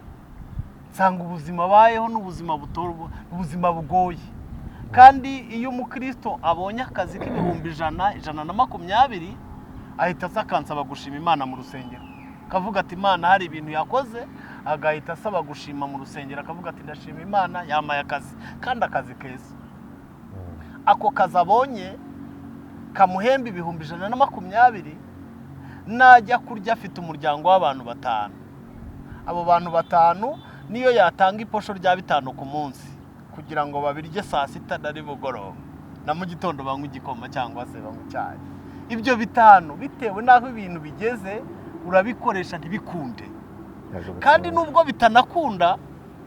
nsanga ubuzima abayeho n'ubuzima ubuzima bugoye. Kandi iyo umukristo abonye akazi k'100,000, 120, ahita aza akansaba gushima Imana mu rusengero, akavuga ati Imana hari ibintu yakoze, agahita asaba gushima mu rusengero, akavuga ati ndashima Imana yampaye akazi, kandi akazi keza. Ako kazi abonye kamuhemba 120,000, najya kurya afite umuryango w'abantu batanu, abo bantu batanu niyo yatanga iposho rya 5 ku munsi kugira ngo babirye saa sita na nimugoroba na mu gitondo banywe igikoma cyangwa se banywe icyayi, ibyo 5 bitewe n'aho ibintu bigeze urabikoresha ntibikunde. Kandi nubwo bitanakunda,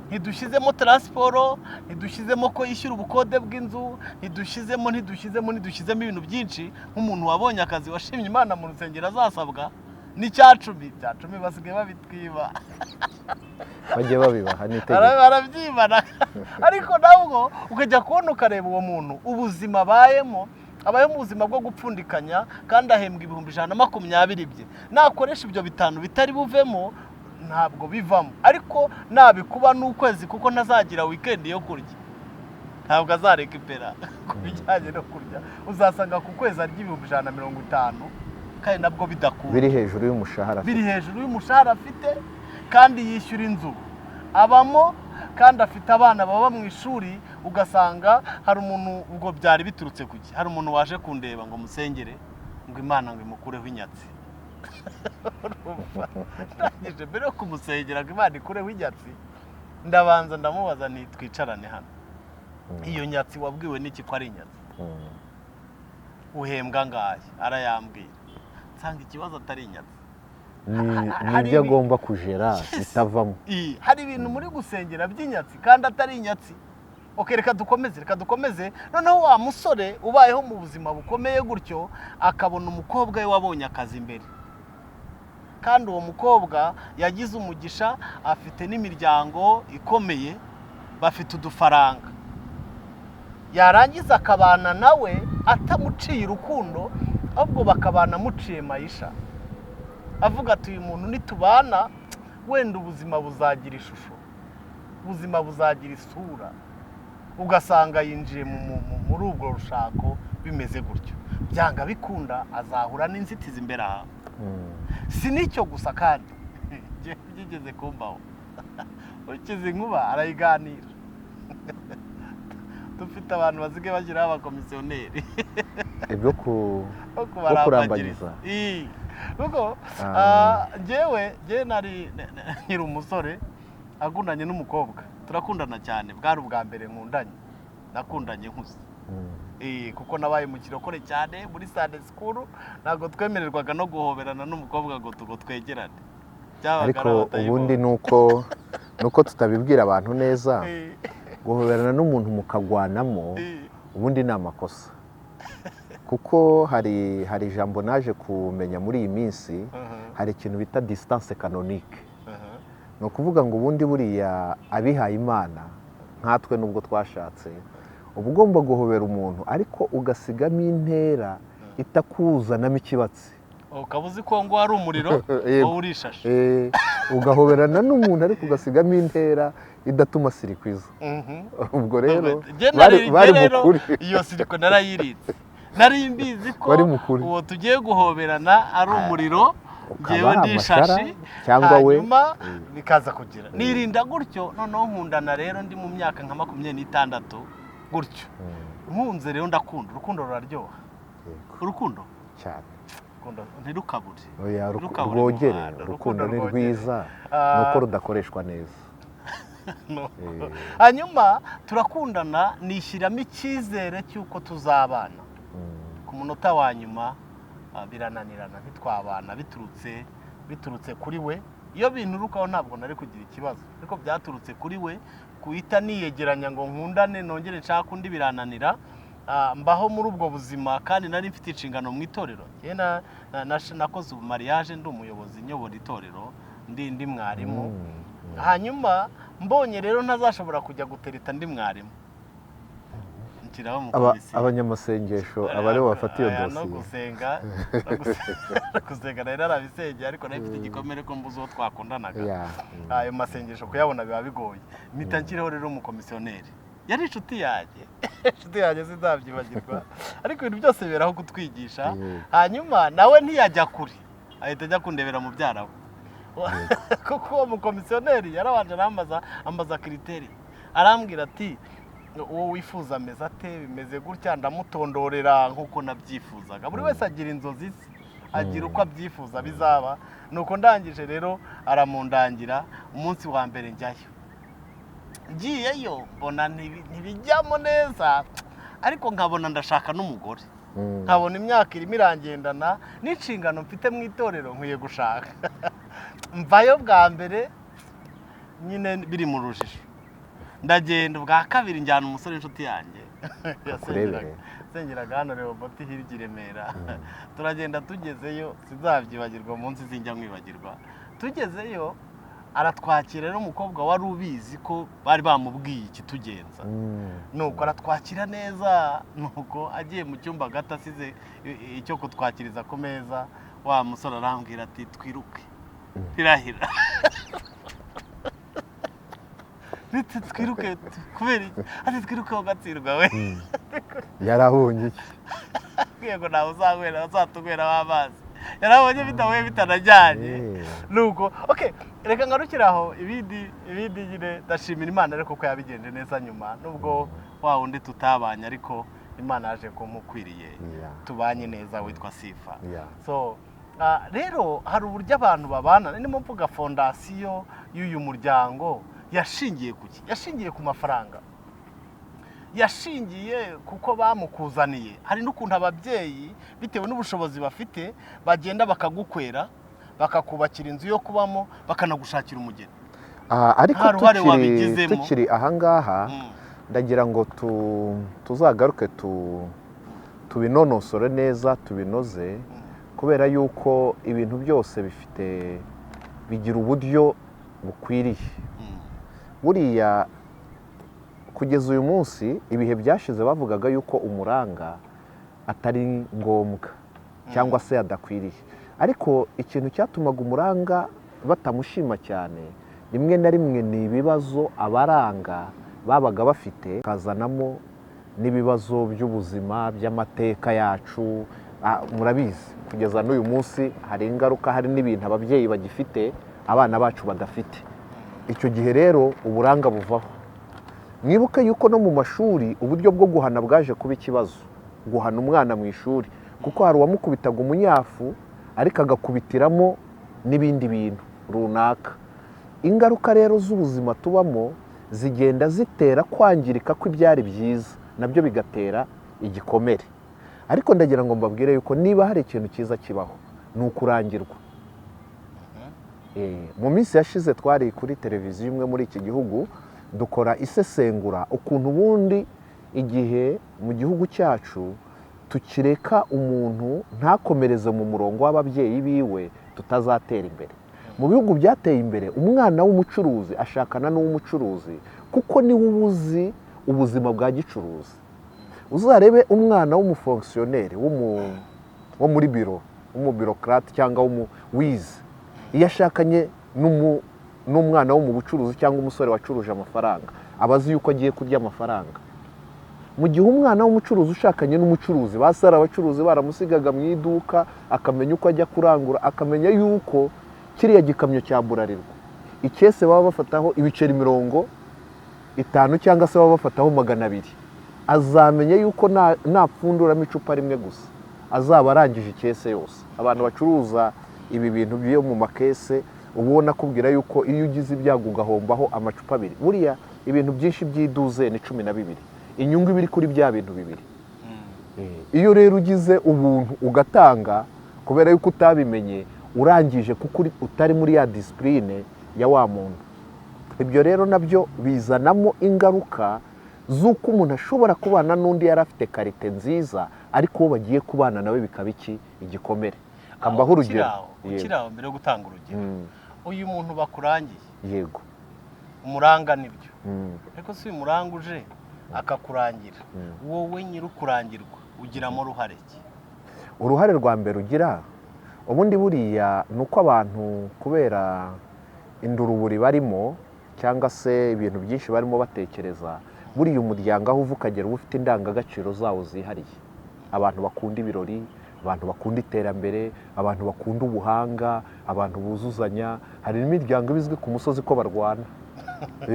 ntidushyizemo transport, ntidushyizemo ko yishyura ubukode bw'inzu, ntidushyizemo ibintu byinshi. Nk'umuntu wabonye akazi washimye Imana mu rusengero azasabwa n'icya cumi. Icya cumi basigaye babitwiba. Bajye babibaha n'itegeko. Barabyibana, ariko nabwo ukajya kubona ukareba uwo muntu ubuzima abayemo, abayeho mu buzima bwo gupfundikanya, kandi ahembwa 120,000 bye. Nakoresha ibyo 5 bitari buvemo. Ntabwo bivamo, ariko nabikuba n'ukwezi, kuko ntazagira weekend yo kurya, ntabwo azarekipera ku bijyanye no kurya. Uzasanga ku kwezi arya 150,000, kandi nabwo bidakunda. Biri hejuru y'umushahara afite. Biri hejuru y'umushahara afite, kandi yishyura inzu abamo, kandi afite abana baba mu ishuri. Ugasanga hari umuntu, ubwo byari biturutse ku ki? Hari umuntu waje kundeba ngo musengere, ngo Imana ngo imukureho inyatsi. Urumva? Ndangije, mbere yo kumusengera ngo Imana ikureho inyatsi, ndabanza ndamubaza nti: "Twicarane hano, iyo nyatsi wabwiwe n'iki ko ari inyatsi? Uhembwa angahe?" Arayambwira, nsanga ikibazo atari inyatsi. Ni Hari ibyo agomba kujera bitavamo. Hari ibintu muri gusengera by'inyatsi kandi atari inyatsi. Ok, reka dukomeze, reka dukomeze. Noneho wa musore ubayeho mu buzima bukomeye gutyo, akabona umukobwa we wabonye akazi imbere, kandi uwo mukobwa yagize umugisha, afite n'imiryango ikomeye, bafite udufaranga, yarangiza akabana nawe atamuciye urukundo, ahubwo bakabana amuciye mayisha, avuga ati: "Uyu muntu nitubana wenda ubuzima buzagira ishusho, ubuzima buzagira isura." Ugasanga yinjiye muri ubwo rushako bimeze gutyo. Byanga bikunda azahura n'inzitizi imbere aha. Si n'icyo gusa kandi, njyewe byigeze kumbaho. Ukize inkuba arayiganira. Dufite abantu basigaye bashyiraho abakomisiyoneri Ibyo ku bo kurambagiza. kubarambagiza. Kuko njyewe nari nkiri umusore, akundanye n'umukobwa, turakundana cyane. Bwari ubwa mbere nkundanye, nakundanye nkuze. Kuko nabaye mu kirokore cyane muri Sunday school, ntabwo twemererwaga no guhoberana n'umukobwa ngo twegerane. Byabaga Ariko ari abadayimoni. ubundi nuko tutabibwira abantu neza. Guhoberana n'umuntu mukagwanamo, ubundi ni amakosa, kuko hari ijambo naje kumenya muri iyi minsi. Hari ikintu bita distance canonique. Ni ukuvuga ngo ubundi buriya abihaye Imana nkatwe, nubwo twashatse, uba ugomba guhobera umuntu ariko ugasigamo intera itakuzanamo ikibatsi. Ukaba uzi ko ngo hari umuriro. Yego. Wowe urishashe. Ugahoberana n'umuntu ariko ugasigamo intera idatuma sirikwiza. Ubwo rero Njye bari njye rero mukuri. Iyo siriko narayirinze, nari mbizi ko Bari mukuri. uwo tugiye guhoberana ari umuriro, Ukaba njyewe ari ndi amashara, ishashi, cyangwa we hanyuma bikaza kugira nirinda gutyo. Noneho nkundana rero ndi mu myaka nka 26 gutyo. Nkunze rero ndakunda, urukundo ruraryoha. Urukundo Cyane. Urukundo ntirukabure. Oya, Ntirukabure mu rwogere. bantu. Urukundo ni rwogere. rwiza, nuko rudakoreshwa neza. Nuko. Hanyuma turakundana, nishyiramo icyizere cy'uko tuzabana. Ku munota wa nyuma birananirana, ntitwabana, biturutse kuri we. Iyo binturukaho ntabwo nari kugira ikibazo, ariko byaturutse kuri we guhita niyegeranya ngo nkundane nongere nshake undi, birananira. Mbaho muri ubwo buzima kandi nari mfite inshingano mu itorero. Njye nakoze ubu mariage ndi umuyobozi, nyobora itorero, ndi mwarimu. Hanyuma mbonye rero ntazashobora kujya gutereta ndi mwarimu, nshyiraho umukomisiyo. Abanyamasengesho aba aribo bafata iyo Aya, no dosiye. gusenga, no gusenga nari narabisengeye, ariko nari mfite igikomere ko mbuze uwo twakundanaga. Ayo masengesho kuyabona biba bigoye. Mpita nshyiraho rero umukomisiyoneri, yari inshuti yanjye, inshuti yanjye sinzabyibagirwa, ariko ibintu byose biberaho kutwigisha. Hanyuma nawe ntiyajya kure, ahita ajya kundebera mubyara we, kuko uwo mukomisiyoneri yarabanje arambaza, ambaza critères, arambwira ati: "Uwo wifuza ameze ate? Bimeze gutya." Ndamutondorera nk'uko nabyifuzaga. Buri wese agira inzozi ze, agira uko abyifuza bizaba. Nuko ndangije rero aramundangira. Umunsi wa mbere njyayo, ngiyeyo mbona ntibijyamo neza, ariko nkabona ndashaka n'umugore, nkabona imyaka irimo irangendana n'inshingano mfite mu itorero, nkwiye gushaka. Mvayo bwa mbere nyine biri mu rujijo. Ndagenda ubwa kabiri, njyana umusore w'inshuti yanjye. Akurebere. Yasengeraga hano Rehoboti hirya i Remera. Turagenda, tugezeyo sinzabyibagirwa, umunsi sinjya nkwibagirwa. Tugezeyo aratwakira rero, umukobwa wari ubizi ko bari bamubwiye ikitugenza. Nuko aratwakira neza. Nuko agiye mu cyumba gato, asize icyo kutwakiriza ku meza, wa musore arambwira ati: "Twiruke." Rirahira riti twiruke kubera iki? Ati twiruke ugatsindwa we. Yarabonye iki? Yego, ntawe uzanywera, uzatugweraho amazi. Yarabonye bidahuye, bitanajyanye. Nuko okay, reka ngarukire aho. Ibindi nyine ndashimira Imana ariko ko yabigenje neza nyuma, nubwo wa wundi tutabanye, ariko Imana yaje kumukwiriye, tubanye neza, witwa Sifa. So rero hari uburyo abantu babana. Ndimo mvuga fondation y'uyu muryango yashingiye ku ki? Yashingiye ku mafaranga, yashingiye kuko bamukuzaniye. Hari n'ukuntu ababyeyi bitewe n'ubushobozi bafite bagenda bakagukwera, bakakubakira inzu yo kubamo, bakanagushakira umugeni. Ariko Nta ruhare tukiri wabigizemo. tukiri ahangaha, ndagira ngo tuzagaruke tubinonosore neza, tubinoze, kubera yuko ibintu byose bifite, bigira uburyo bukwiriye. Buriya kugeza uyu munsi, ibihe byashize bavugaga yuko umuranga atari ngombwa cyangwa se adakwiriye, ariko ikintu cyatumaga umuranga batamushima cyane rimwe na rimwe ni ibibazo abaranga babaga bafite, bakazanamo n'ibibazo by'ubuzima, by'amateka yacu. Murabizi, kugeza n'uyu munsi hari ingaruka, hari n'ibintu ababyeyi bagifite abana bacu badafite. Icyo gihe rero uburanga buvaho. Mwibuke yuko no mu mashuri uburyo bwo guhana bwaje kuba ikibazo, guhana umwana mu ishuri, kuko hari uwamukubitaga umunyafu ariko agakubitiramo n'ibindi bintu runaka. Ingaruka rero z'ubuzima tubamo zigenda zitera kwangirika kw'ibyari byiza, nabyo bigatera igikomere. Ariko ndagira ngo mbabwire yuko niba hari ikintu cyiza kibaho ni ukurangirwa. Mu minsi yashize twari kuri televiziyo imwe muri iki gihugu, dukora isesengura ukuntu ubundi igihe mu gihugu cyacu tukireka umuntu ntakomereze mu murongo w'ababyeyi biwe, tutazatera imbere. Mu bihugu byateye imbere, umwana w'umucuruzi ashakana n'uw'umucuruzi, kuko niwe uba uzi ubuzima bwa gicuruzi. Uzarebe umwana w'umufonkisiyoneri wo muri biro, w'umubureaucrate cyangwa wize, iyo ashakanye n'umwana wo mu bucuruzi cyangwa umusore wacuruje amafaranga, aba azi yuko agiye kurya amafaranga. Mu gihe umwana w'umucuruzi ushakanye n'umucuruzi, ba se ari abacuruzi, baramusigaga mu iduka, akamenya uko ajya kurangura, akamenya yuko kiriya gikamyo cya Bralirwa ikese baba bafataho ibiceri 50 cyangwa se baba bafataho 200, azamenya yuko napfunduramo icupa rimwe gusa azaba arangije ikese yose. Abantu bacuruza ibi bintu byo mu makese, uba ubona akubwira yuko iyo ugize ibyago ugahombaho amacupa abiri, buriya ibintu byinshi by'iduze ni 12, inyungu iba iri kuri bya bintu bibiri. Iyo rero ugize ubuntu ugatanga kubera yuko utabimenye, urangije, kuko utari muri ya discipline ya wa muntu. Ibyo rero nabyo bizanamo ingaruka z'uko umuntu ashobora kubana n'undi yari afite qualité nziza, ariko uwo bagiye kubana nawe bikaba iki? Igikomere. Kambaho urugero. Ukiri aho, mbere yo gutanga urugero, uyu muntu bakurangiye, umuranga nibyo, ariko si uyu muranga uje akakurangira, wowe nyiri ukurangirwa ugiramo uruhare ki? Uruhare rwa mbere ugira ubundi buriya ni uko abantu, kubera induruburi barimo cyangwa se ibintu byinshi barimo batekereza, buriya umuryango aho uva ukagera uba ufite indangagaciro zawo zihariye. Abantu bakunda ibirori, abantu bakunda iterambere, abantu bakunda ubuhanga, abantu buzuzanya. Hari n'imiryango iba izwi ku musozi ko barwana.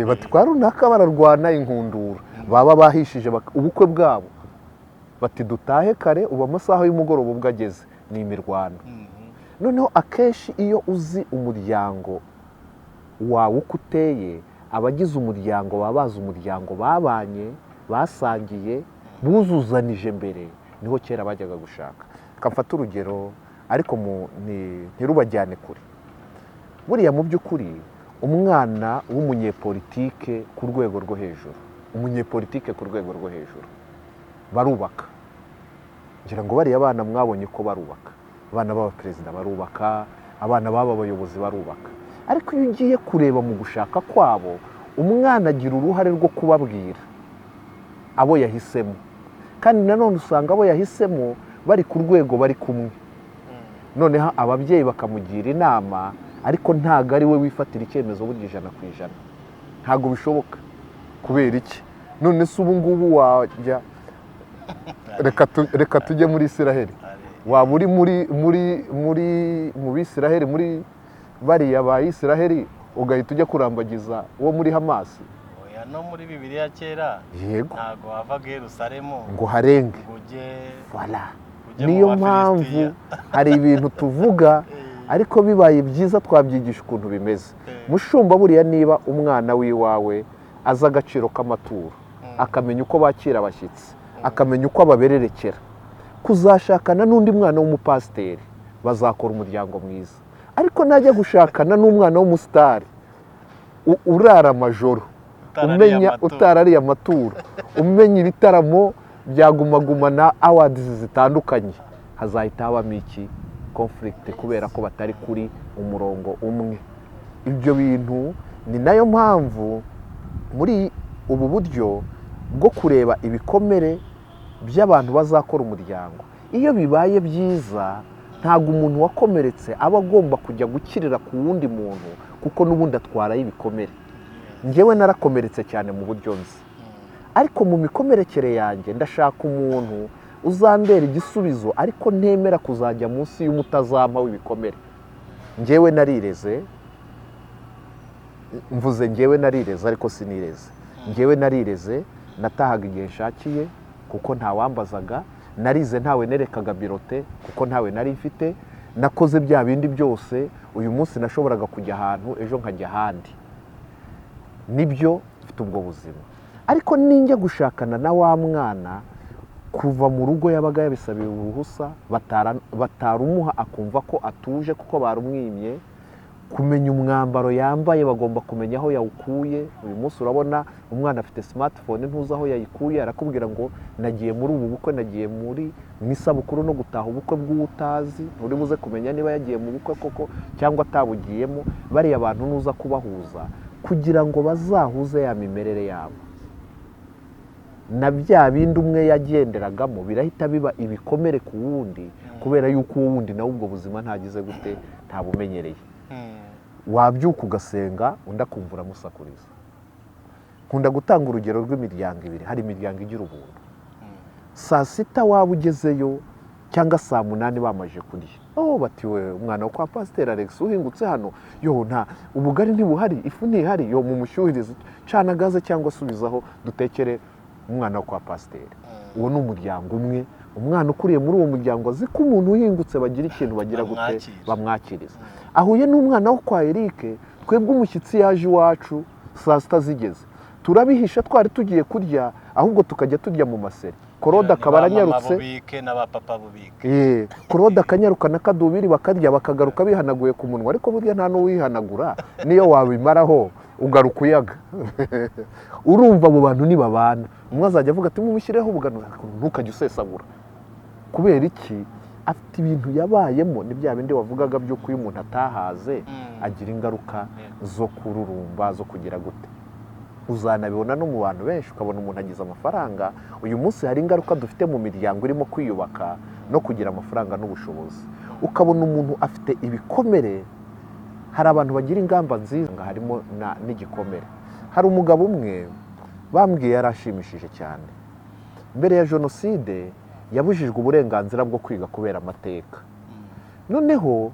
Bati kwa runaka bararwana inkundura, baba bahishije ubukwe bwabo, bati dutahe kare, ubu amasaha y'umugoroba ubwo ageze ni imirwano. Noneho akenshi iyo uzi umuryango wawe uko uteye, abagize umuryango baba bazi umuryango, babanye, basangiye, buzuzanije mbere, niho kera bajyaga gushaka. Reka mfate urugero, ariko ntirubajyane kure. Buriya mu by'ukuri umwana w'umunyepolitike ku rwego rwo hejuru, umunyepolitike ku rwego rwo hejuru, barubaka. Ngira ngo bariya bana mwabonye ko barubaka, abana b'abaperezida barubaka, abana b'aba bayobozi barubaka. Ariko iyo ugiye kureba mu gushaka kwabo, umwana agira uruhare rwo kubabwira abo yahisemo, kandi nanone usanga abo yahisemo bari ku rwego bari kumwe, noneho ababyeyi bakamugira inama. Ariko ntabwo ari we wifatira icyemezo burya 100%, ntabwo bishoboka. Kubera iki? None se ubu ngubu wajya, reka tujye muri Isiraheli, waba uri muri muri muri mu Bisiraheli, muri bariya ba Isiraheli, ugahita ujya kurambagiza uwo muri Hamasi? Oya, no muri Bibiliya kera ntabwo wavaga i Yerusalemu ngo harenge ngo ujye Voilà. ujye mu Niyo Bafilisitiya. mpamvu hari ibintu tuvuga, ariko bibaye byiza twabyigisha ukuntu bimeze. Mushumba, buriya niba umwana w'iwawe azi agaciro k'amaturo, akamenya uko bakira abashyitsi, akamenya uko ababererekera, kuzashakana n'undi mwana w'umupasiteri bazakora umuryango mwiza. Ariko najya gushakana n'umwana w'umusitari urara amajoro, Utarariye umenya amaturo. utarariye amaturo, umenya ibitaramo bya Guma Guma na awards zitandukanye, hazahita habamo iki? Conflict, kubera ko batari kuri umurongo umwe. Ibyo bintu ni nayo mpamvu muri ubu buryo bwo kureba ibikomere by'abantu bazakora umuryango, iyo bibaye byiza, ntabwo umuntu wakomeretse aba agomba kujya gukirira ku wundi muntu, kuko n'ubundi atwarayo ibikomere. Njyewe narakomeretse cyane mu buryo nzi, ariko mu mikomerekere yanjye ndashaka umuntu uzambera igisubizo, ariko ntemera kuzajya munsi y'umutazama w'ibikomere. Njyewe narireze, mvuze njyewe narireze ariko sinireze. Njyewe narireze, natahaga igihe nshakiye kuko ntawambazaga, narize ntawe nerekaga birote kuko ntawe nari mfite, nakoze bya bindi byose. Uyu munsi nashoboraga kujya ahantu, ejo nkajya ahandi. Nibyo, mfite ubwo buzima, ariko ninjya gushakana na wa mwana, kuva mu rugo yabaga yabisabiye uruhusa, batarumuha akumva ko atuje kuko barumwimye. Kumenya umwambaro yambaye, bagomba kumenya aho yawukuye. Uyu munsi urabona umwana afite smartphone, ntuzi aho yayikuye, arakubwira ngo nagiye muri ubu bukwe, nagiye muri mu isabukuru no gutaha ubukwe bw'utazi, nturi buze kumenya niba yagiye mu bukwe koko cyangwa atabugiyemo. Bariya bantu nuza kubahuza kugira ngo bazahuze ya mimerere yabo na bya bindi umwe yagenderagamo, birahita biba ibikomere ku wundi, kubera yuko uwo wundi nawe ubwo buzima ntagize gute, ntabumenyereye. Wabyuka ugasenga, undi akumva uramusakuriza. Nkunda gutanga urugero rw'imiryango ibiri. Hari imiryango igira ubuntu, saa sita waba ugezeyo cyangwa saa munani bamaze kurya, oh, bati: "We umwana wo kwa Pasiteri Alex uhingutse hano, yo nta ubugari ntibuhari, ifu ntihari, yo mumushyuhirize, cana gaze cyangwa subizaho dutekere umwana wo kwa pasiteri." Uwo ni umuryango umwe. Umwana ukuriye muri uwo muryango azi ko umuntu uhingutse bagira ikintu bagira gute? Bamwakira. Bamwakiriza. Ahuye n'umwana wo kwa Eric. Twebwe umushyitsi yaje iwacu saa sita zigeze, turabihisha, twari tugiye kurya, ahubwo tukajya turya mu maseri. Korode akaba aranyarutse. Bubike n'abapapa bubike. Korode akanyaruka na Kadubiri bakarya, bakagaruka bihanaguye ku munwa. Ariko burya nta n'uwihanagura, niyo wabimaraho ugaruka uyaga. Urumva abo bantu nibabana, umwe azajya avuga ati: "Mumushyireho ubugano, ntukajye usesagura." Kubera iki? Afite ibintu yabayemo. Ni bya bindi wavugaga by'uko iyo umuntu atahaze agira ingaruka zo kururumba, zo kugira gute. Uzanabibona no mu bantu benshi, ukabona umuntu agize amafaranga uyu munsi. Hari ingaruka dufite mu miryango irimo kwiyubaka no kugira amafaranga n'ubushobozi, ukabona umuntu afite ibikomere. Hari abantu bagira ingamba nziza, harimo n'igikomere. Hari umugabo umwe bambwiye yarashimishije cyane. Mbere ya jenoside yabujijwe uburenganzira bwo kwiga kubera amateka. Noneho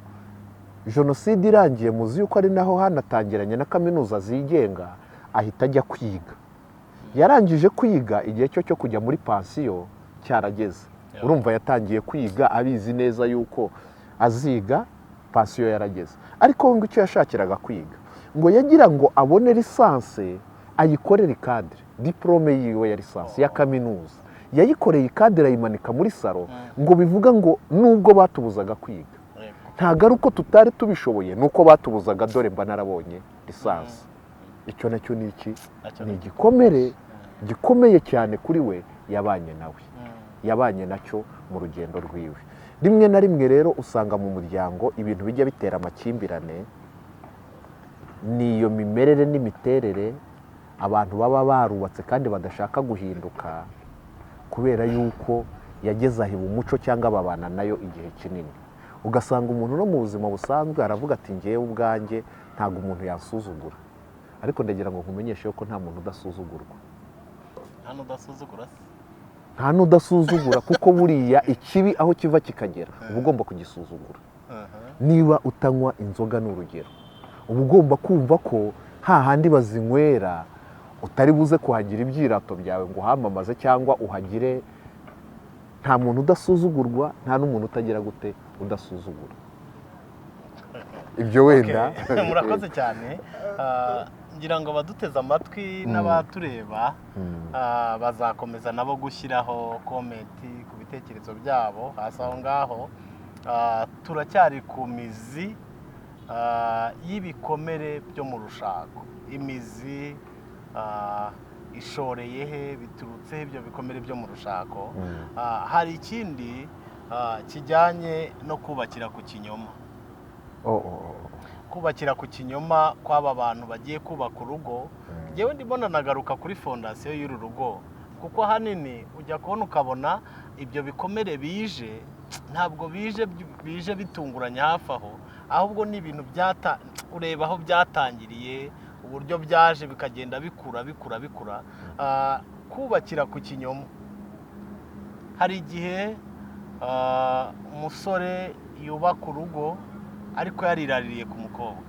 jenoside irangiye, muzi yuko ari naho hanatangiranye na kaminuza zigenga, ahita ajya kwiga. Yarangije kwiga igihe cyo kujya muri pansiyo cyarageze. Urumva yatangiye kwiga abizi neza yuko aziga pansiyo yarageze. Ariko ngo icyo yashakiraga kwiga, ngo yagira ngo abone licence, ayikorere i-cadre. Diporome yiwe ya licence ya kaminuza yayikoreye i-cadre, ayimanika muri salon, ngo bivuga ngo nubwo batubuzaga kwiga, ntabwo ari uko tutari tubishoboye, ni uko batubuzaga, dore mba narabonye licence. Icyo nacyo ni iki? Nacyo Ni igikomere gikomeye cyane kuri we, yabanye nawe, yabanye nacyo mu rugendo rwiwe. Rimwe na rimwe rero usanga mu muryango ibintu bijya bitera amakimbirane ni iyo mimerere n'imiterere abantu baba barubatse kandi badashaka guhinduka, kubera yuko yageze aho iba umuco cyangwa babana nayo igihe kinini. Ugasanga umuntu no mu buzima busanzwe aravuga ati ngewe ubwanjye ntabwo umuntu yansuzugura, ariko ndagira ngo nkumenyeshe ko nta muntu udasuzugurwa. Nta n'udasuzugura se? Nta n'udasuzugura, kuko buriya ikibi aho kiva kikagera uba ugomba kugisuzugura. Niba utanywa inzoga ni urugero, uba ugomba kumva ko hahandi bazinywera utari buze kuhagira ibyirato byawe ngo uhamamaze cyangwa uhagire. Nta muntu udasuzugurwa, nta n'umuntu utagira gute udasuzugura. Ibyo wenda. Murakoze cyane. Ngira ngo abaduteze amatwi n'abatureba bazakomeza nabo gushyiraho comment ku bitekerezo byabo hasi aho ngaho. Turacyari ku mizi y'ibikomere byo mu rushako. Imizi ishoreye he, biturutse ibyo bikomere byo mu rushako? Hari ikindi kijyanye no kubakira ku kinyoma. Kubakira ku kinyoma kw'aba bantu bagiye kubaka urugo. Ngewe ndimo nagaruka kuri fondation y'uru rugo, kuko ahanini ujya kubona ukabona ibyo bikomere bije, ntabwo bije bitunguranye hafi aho, ahubwo ni ibintu byata ureba aho byatangiriye, uburyo byaje bikagenda bikura bikura bikura. Kubakira ku kinyoma, hari igihe umusore yubaka urugo ariko yariraririye ku mukobwa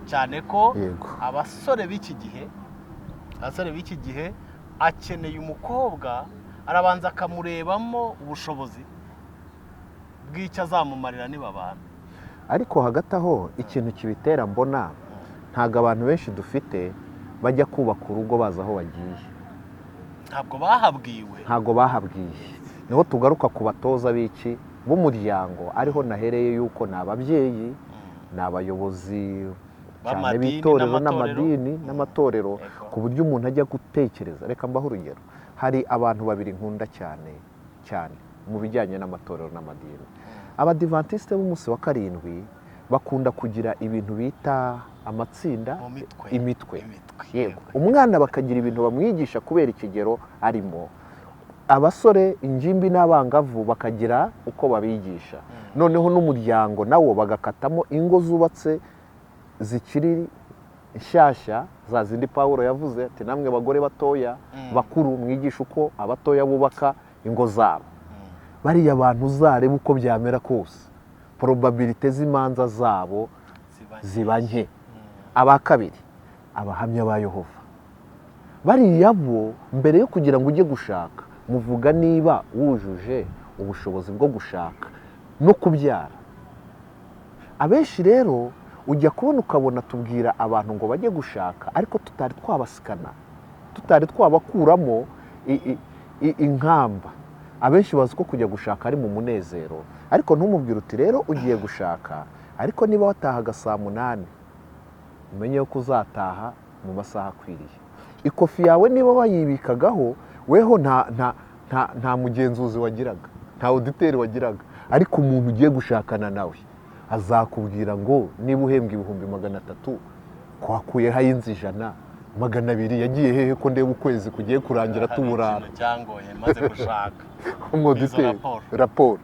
cyane ko abasore b'iki gihe akeneye umukobwa, arabanza akamurebamo ubushobozi bw'icyo azamumarira nibabana. Ariko hagati aho ikintu kibitera, mbona ntabwo abantu benshi dufite bajya kubaka urugo bazi aho bagiye. Ntabwo bahabwiwe. Ntabwo bahabwiye. Niho tugaruka ku batoza b'iki b'umuryango, ariho nahereye yuko ni ababyeyi, ni abayobozi cyane b'amadini b'itorero n'amatorero. N'amadini n'amatorero, ku buryo umuntu ajya gutekereza. Reka mbahe urugero: hari abantu babiri nkunda cyane cyane mu bijyanye n'amatorero n'amadini. Abadivantisite b'umunsi wa karindwi bakunda kugira ibintu bita amatsinda, mu mitwe. Imitwe. Imitwe. Yego, umwana bakagira ibintu bamwigisha kubera ikigero arimo. Abasore, ingimbi n'abangavu bakagira uko babigisha. Noneho n'umuryango nawo bagakatamo ingo zubatse zikiri nshyashya, za zindi Pawulo yavuze ati namwe bagore batoya, bakuru mwigisha uko abatoya bubaka ingo zabo. Bariya bantu uzareba uko byamera kose, probabilité z'imanza zabo ziba nke. Ziba nke. Aba kabiri, Abahamya ba Yehova, bariya bo mbere yo kugira ngo ujye gushaka muvuga niba wujuje ubushobozi bwo gushaka no kubyara. Abenshi rero ujya kubona ukabona tubwira abantu ngo bajye gushaka, ariko tutari twabasikana, tutari twabakuramo inkamba. Abenshi bazi ko kujya gushaka ari mu munezero, ariko ntumubwire uti rero ugiye gushaka, ariko niba watahaga saa 8, umenye ko uzataha mu masaha akwiriye. Ikofi yawe niba wayibikagaho, weho nta mugenzuzi wagiraga, nta auditeur wagiraga, ariko umuntu ugiye gushakana nawe azakubwira ngo niba uhembwa 300,000, kwakuyeho ay'inzu 100, 200 yagiye hehe, ko ndeba ukwezi kugiye kurangira Hari tuburara? ikintu cyangoye maze gushaka. Umwauditeur. Izo raporo. Raporo.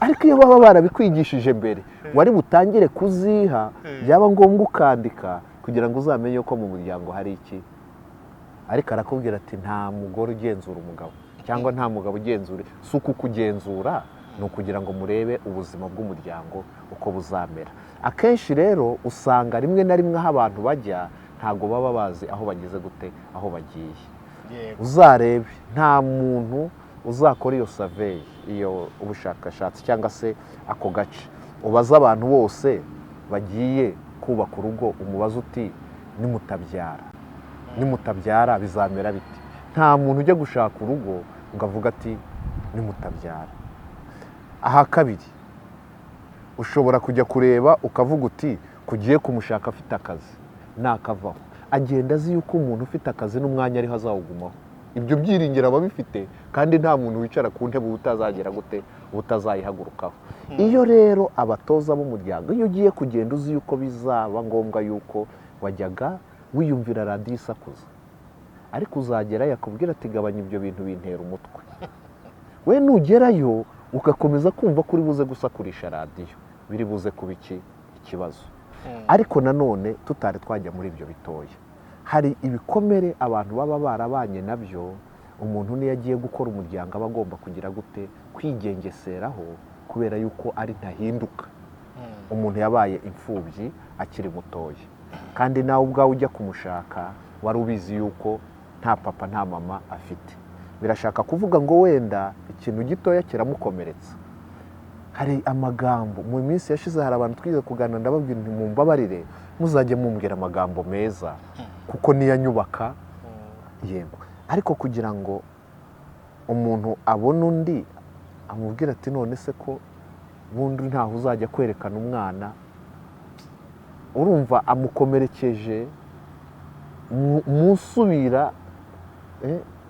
Ariko iyo baba barabikwigishije mbere, wari butangire kuziha, byaba ngombwa ukandika kugira ngo uzamenye ko mu muryango hari iki. Ariko arakubwira ati nta mugore ugenzura umugabo, cyangwa nta mugabo ugenzura. Si uku kugenzura, ni ukugira ngo murebe ubuzima bw'umuryango uko buzamera. Akenshi rero usanga rimwe na rimwe aho abantu bajya ntabwo baba bazi aho bageze gute, aho bagiye. Uzarebe, nta muntu uzakora iyo survey, iyo ubushakashatsi, cyangwa se ako gace, ubaze abantu bose bagiye kubaka urugo, umubaze uti nimutabyara bizamera bite? Nta muntu ujya gushaka urugo ngo avuge ati nimutabyara. Aha kabiri, ushobora kujya kureba ukavuga uti kugiye kumushaka afite akazi, nakavaho agenda azi yuko umuntu ufite akazi n'umwanya ariho azawugumaho. Ibyo byiringiro aba abifite, kandi nta muntu wicara ku ntebe utazagera gute, utazayihagurukaho. Iyo rero abatoza b'umuryango, iyo ugiye kugenda uzi yuko bizaba ngombwa yuko wajyaga wiyumvira radiyo isakuza, ariko uzagerayo akubwira ati gabanya ibyo bintu bintera umutwe. We nugerayo Ugakomeza kumva ko uri buze gusakurisha radiyo, biri buze kuba iki ikibazo. Ariko nanone tutari twajya muri ibyo bitoya, hari ibikomere abantu baba barabanye nabyo. Umuntu niyo agiye gukora umuryango aba agomba kugira gute? Kwigengeseraho, kubera yuko ari ntahinduka. Umuntu yabaye imfubyi akiri mutoya, kandi nawe ubwawe ujya kumushaka wari ubizi yuko nta papa nta mama afite. Birashaka kuvuga ngo wenda ikintu gitoya kiramukomeretsa. Hari amagambo mu minsi yashize, hari abantu twize kuganira, ndababwira nti mumbabarire muzajye mumbwira amagambo meza, kuko niyo anyubaka. Yego, ariko kugira ngo umuntu abone undi amubwira ati none se ko bundi ntaho uzajya kwerekana umwana, urumva amukomerekeje musubira,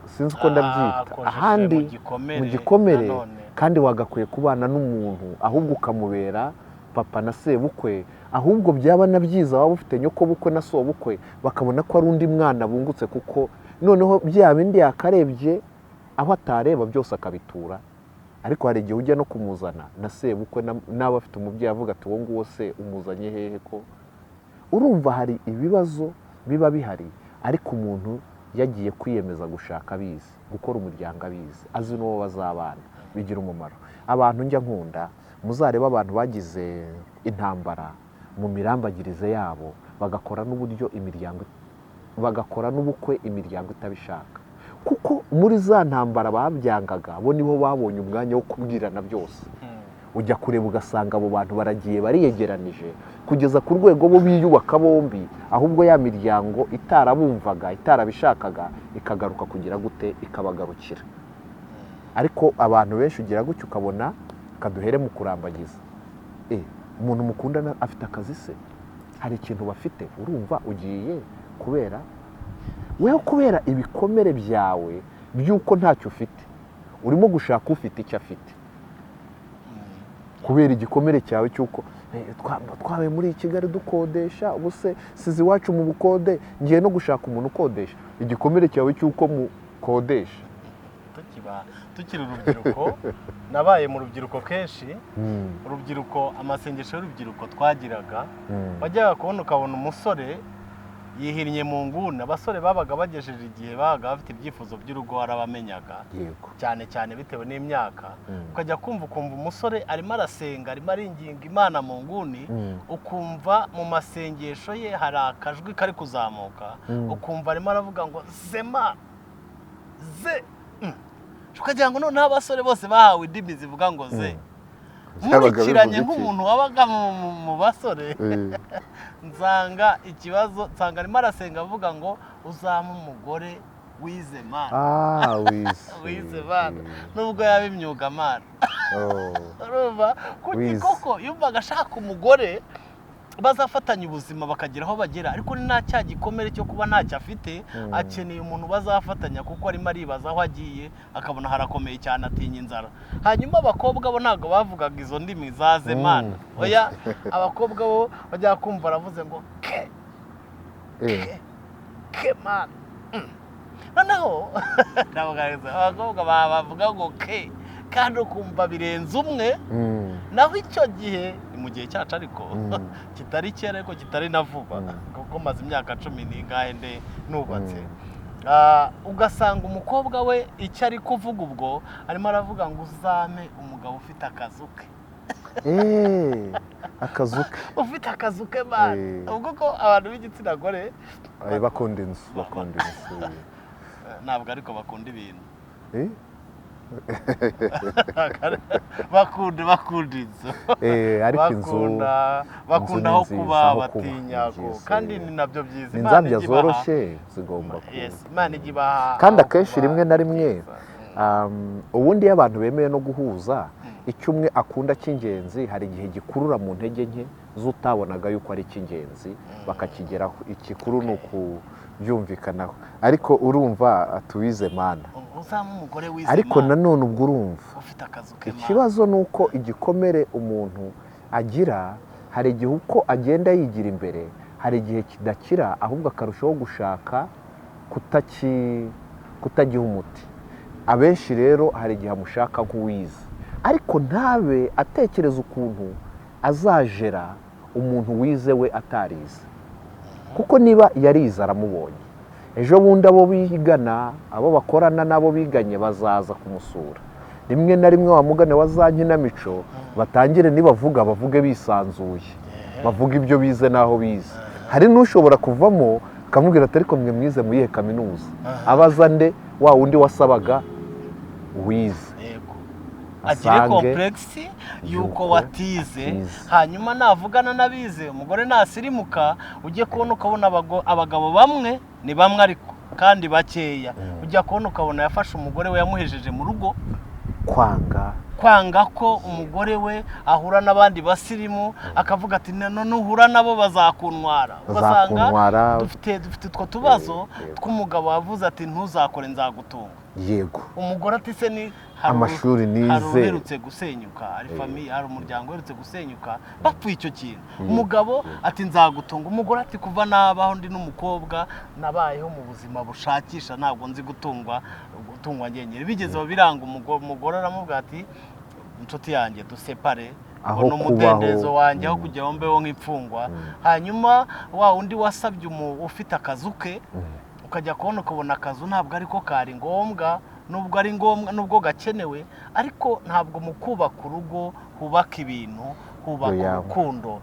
sinzi uko ndabyita, akojeje ahandi mu gikomere mu gikomere. Nanone. Kandi wagakwiye kubana n'umuntu, ahubwo ukamubera papa na sebukwe. Ahubwo byaba na byiza waba ufite nyokobukwe na sobukwe, bakabona ko ari undi mwana bungutse, kuko noneho bya bindi yakarebye aho atareba byose akabitura. Ariko hari igihe ujya no kumuzana na sebukwe n'aba afite umubyeyi avuga ati uwo nguwo se umuzanye hehe? Ko urumva hari ibibazo biba bihari. Ariko umuntu yagiye kwiyemeza gushaka abizi, gukora umuryango abizi, azi n'uwo bazabana, bigira umumaro. Abantu njya nkunda, muzarebe abantu bagize intambara mu mirambagirize yabo, bagakora n'uburyo imiryango, bagakora n'ubukwe imiryango itabishaka, kuko muri za ntambara babyangaga bo nibo babonye umwanya wo kubwirana byose. Ujya kureba ugasanga abo bantu baragiye bariyegeranije kugeza ku rwego bo biyubaka bombi, ahubwo ya miryango itarabumvaga, itarabishakaga, ikagaruka kugira gute? Ikabagarukira. Ariko abantu benshi ugira gutya ukabona kaduhere mu kurambagiza, umuntu mukundana afite akazi se, hari ikintu bafite, urumva ugiye kubera weho, kubera ibikomere byawe by'uko ntacyo ufite, urimo gushaka ufite icyo afite, kubera igikomere cyawe cy'uko twabaye muri Kigali dukodesha, ubu se size iwacu mu bukode, ngiye no gushaka umuntu ukodesha. Igikomere cyawe cy'uko mukodesha. Tukiri urubyiruko, nabaye mu rubyiruko kenshi. Urubyiruko, amasengesho y'urubyiruko twagiraga, wajyaga kubona ukabona umusore yihinnye mu nguni. Abasore babaga bagejeje igihe, babaga bafite ibyifuzo by'urugo, warabamenyaga cyane cyane bitewe n'imyaka. Ukajya kumva ukumva umusore arimo arasenga, arimo aringinga Imana mu nguni, ukumva mu masengesho ye hari akajwi kari kuzamuka, ukumva arimo aravuga ngo zema ze. Ukagira ngo noneho abasore bose bahawe indimi zivuga ngo ze. Nkurikiranye nk'umuntu wabaga mu basore, nsanga ikibazo, nsanga arimo arasenga avuga ngo uzampe umugore wize Mana. Wize Mana, nubwo yaba imyuga Mana. Urumva kuki koko yumvaga ashaka umugore bazafatanya ubuzima bakagira aho bagera, ariko ni nta cya gikomere cyo kuba ntacyo afite, akeneye umuntu bazafatanya, kuko arimo aribaza aho agiye akabona harakomeye cyane, atinya inzara. Hanyuma abakobwa bo ntabwo bavugaga izo ndimi za zemana, oya, abakobwa bo bajya kumva aravuze ngo ke ke ke mana. Noneho abakobwa bavuga ngo ke, kandi ukumva birenze umwe. Naho icyo gihe ni mu gihe cyacu, ariko kitari kera, ariko kitari na vuba, kuko maze imyaka 10 n'ingahe nde nubatse. Ugasanga umukobwa we icyo ari kuvuga ubwo arimo aravuga ngo uzame umugabo ufite akazu ke. Akazu ke. Ufite akazu ke man. Ubwo ko abantu b'igitsina gore bakunda inzu, bakunda inzu. Ntabwo ariko bakunda ibintu. Bakunda inzu. Ariko inzu bakunda aho kuba, batinya ko, kandi ni nabyo byiza. Inzabya zoroshye zigomba kuba. Imana igibaha. Kandi akenshi rimwe na rimwe ubundi iyo abantu bemeye no guhuza icyo umwe akunda cy'ingenzi, hari igihe gikurura mu ntege nke z'utabonaga yuko ari icy'ingenzi bakakigeraho. Ikikuru ni ukubyumvikanaho. Ariko urumva tuwize Mana, ariko nanone ubwo urumva ikibazo ni uko igikomere umuntu agira, hari igihe uko agenda yigira imbere, hari igihe kidakira, ahubwo akarushaho gushaka kutagiha umuti. Abenshi rero hari igihe amushaka nk'uwize, Ariko ntabe atekereza ukuntu azajera umuntu wize we atarize, kuko niba yarize aramubonye, ejo bundi abo bigana, abo bakorana n'abo biganye bazaza kumusura. Rimwe na rimwe wa mugane wa za nkinamico batangire nibavuga bavuge bisanzuye, bavuga ibyo bize n'aho bize. Hari n'ushobora kuvamo akamubwira ati ariko mwe mwize mu yihe kaminuza? Abaza nde? Wa wundi wasabaga wize. Agire complexe yuko watize, hanyuma navugana n'abize, umugore nasirimuka, ujye kubona ukabona abagabo bamwe ni bamwe ariko kandi bakeya, ujya kubona ukabona yafashe umugore we yamuhejeje mu rugo, kwanga ko umugore we ahura n'abandi basirimu, akavuga ati nuhura nabo bazakuntwara. Ugasanga dufite utwo tubazo tw'umugabo wavuze ati ntuzakore nzagutunga. Yego. Umugore ati se ni amashuri nize, hari uherutse gusenyuka, hari famille, hari umuryango uherutse gusenyuka bapfuye icyo kintu. Umugabo ati nzagutunga, umugore ati kuva nabaho ndi n'umukobwa nabayeho mu buzima bushakisha, ntabwo nzi gutungwa njyenyine. Bigeze biranga umugore aramubwira ati inshuti yanjye dusepare, ubona umudendezo wanjye aho kujya mbeho nk'imfungwa. Hanyuma wa undi wasabye ufite akazu ke, ukajya kubona ukabona akazu ntabwo ariko kari ngombwa, nubwo ari ngombwa, nubwo gakenewe, ariko ntabwo mu kubaka urugo hubaka ibintu, hubaka urukundo.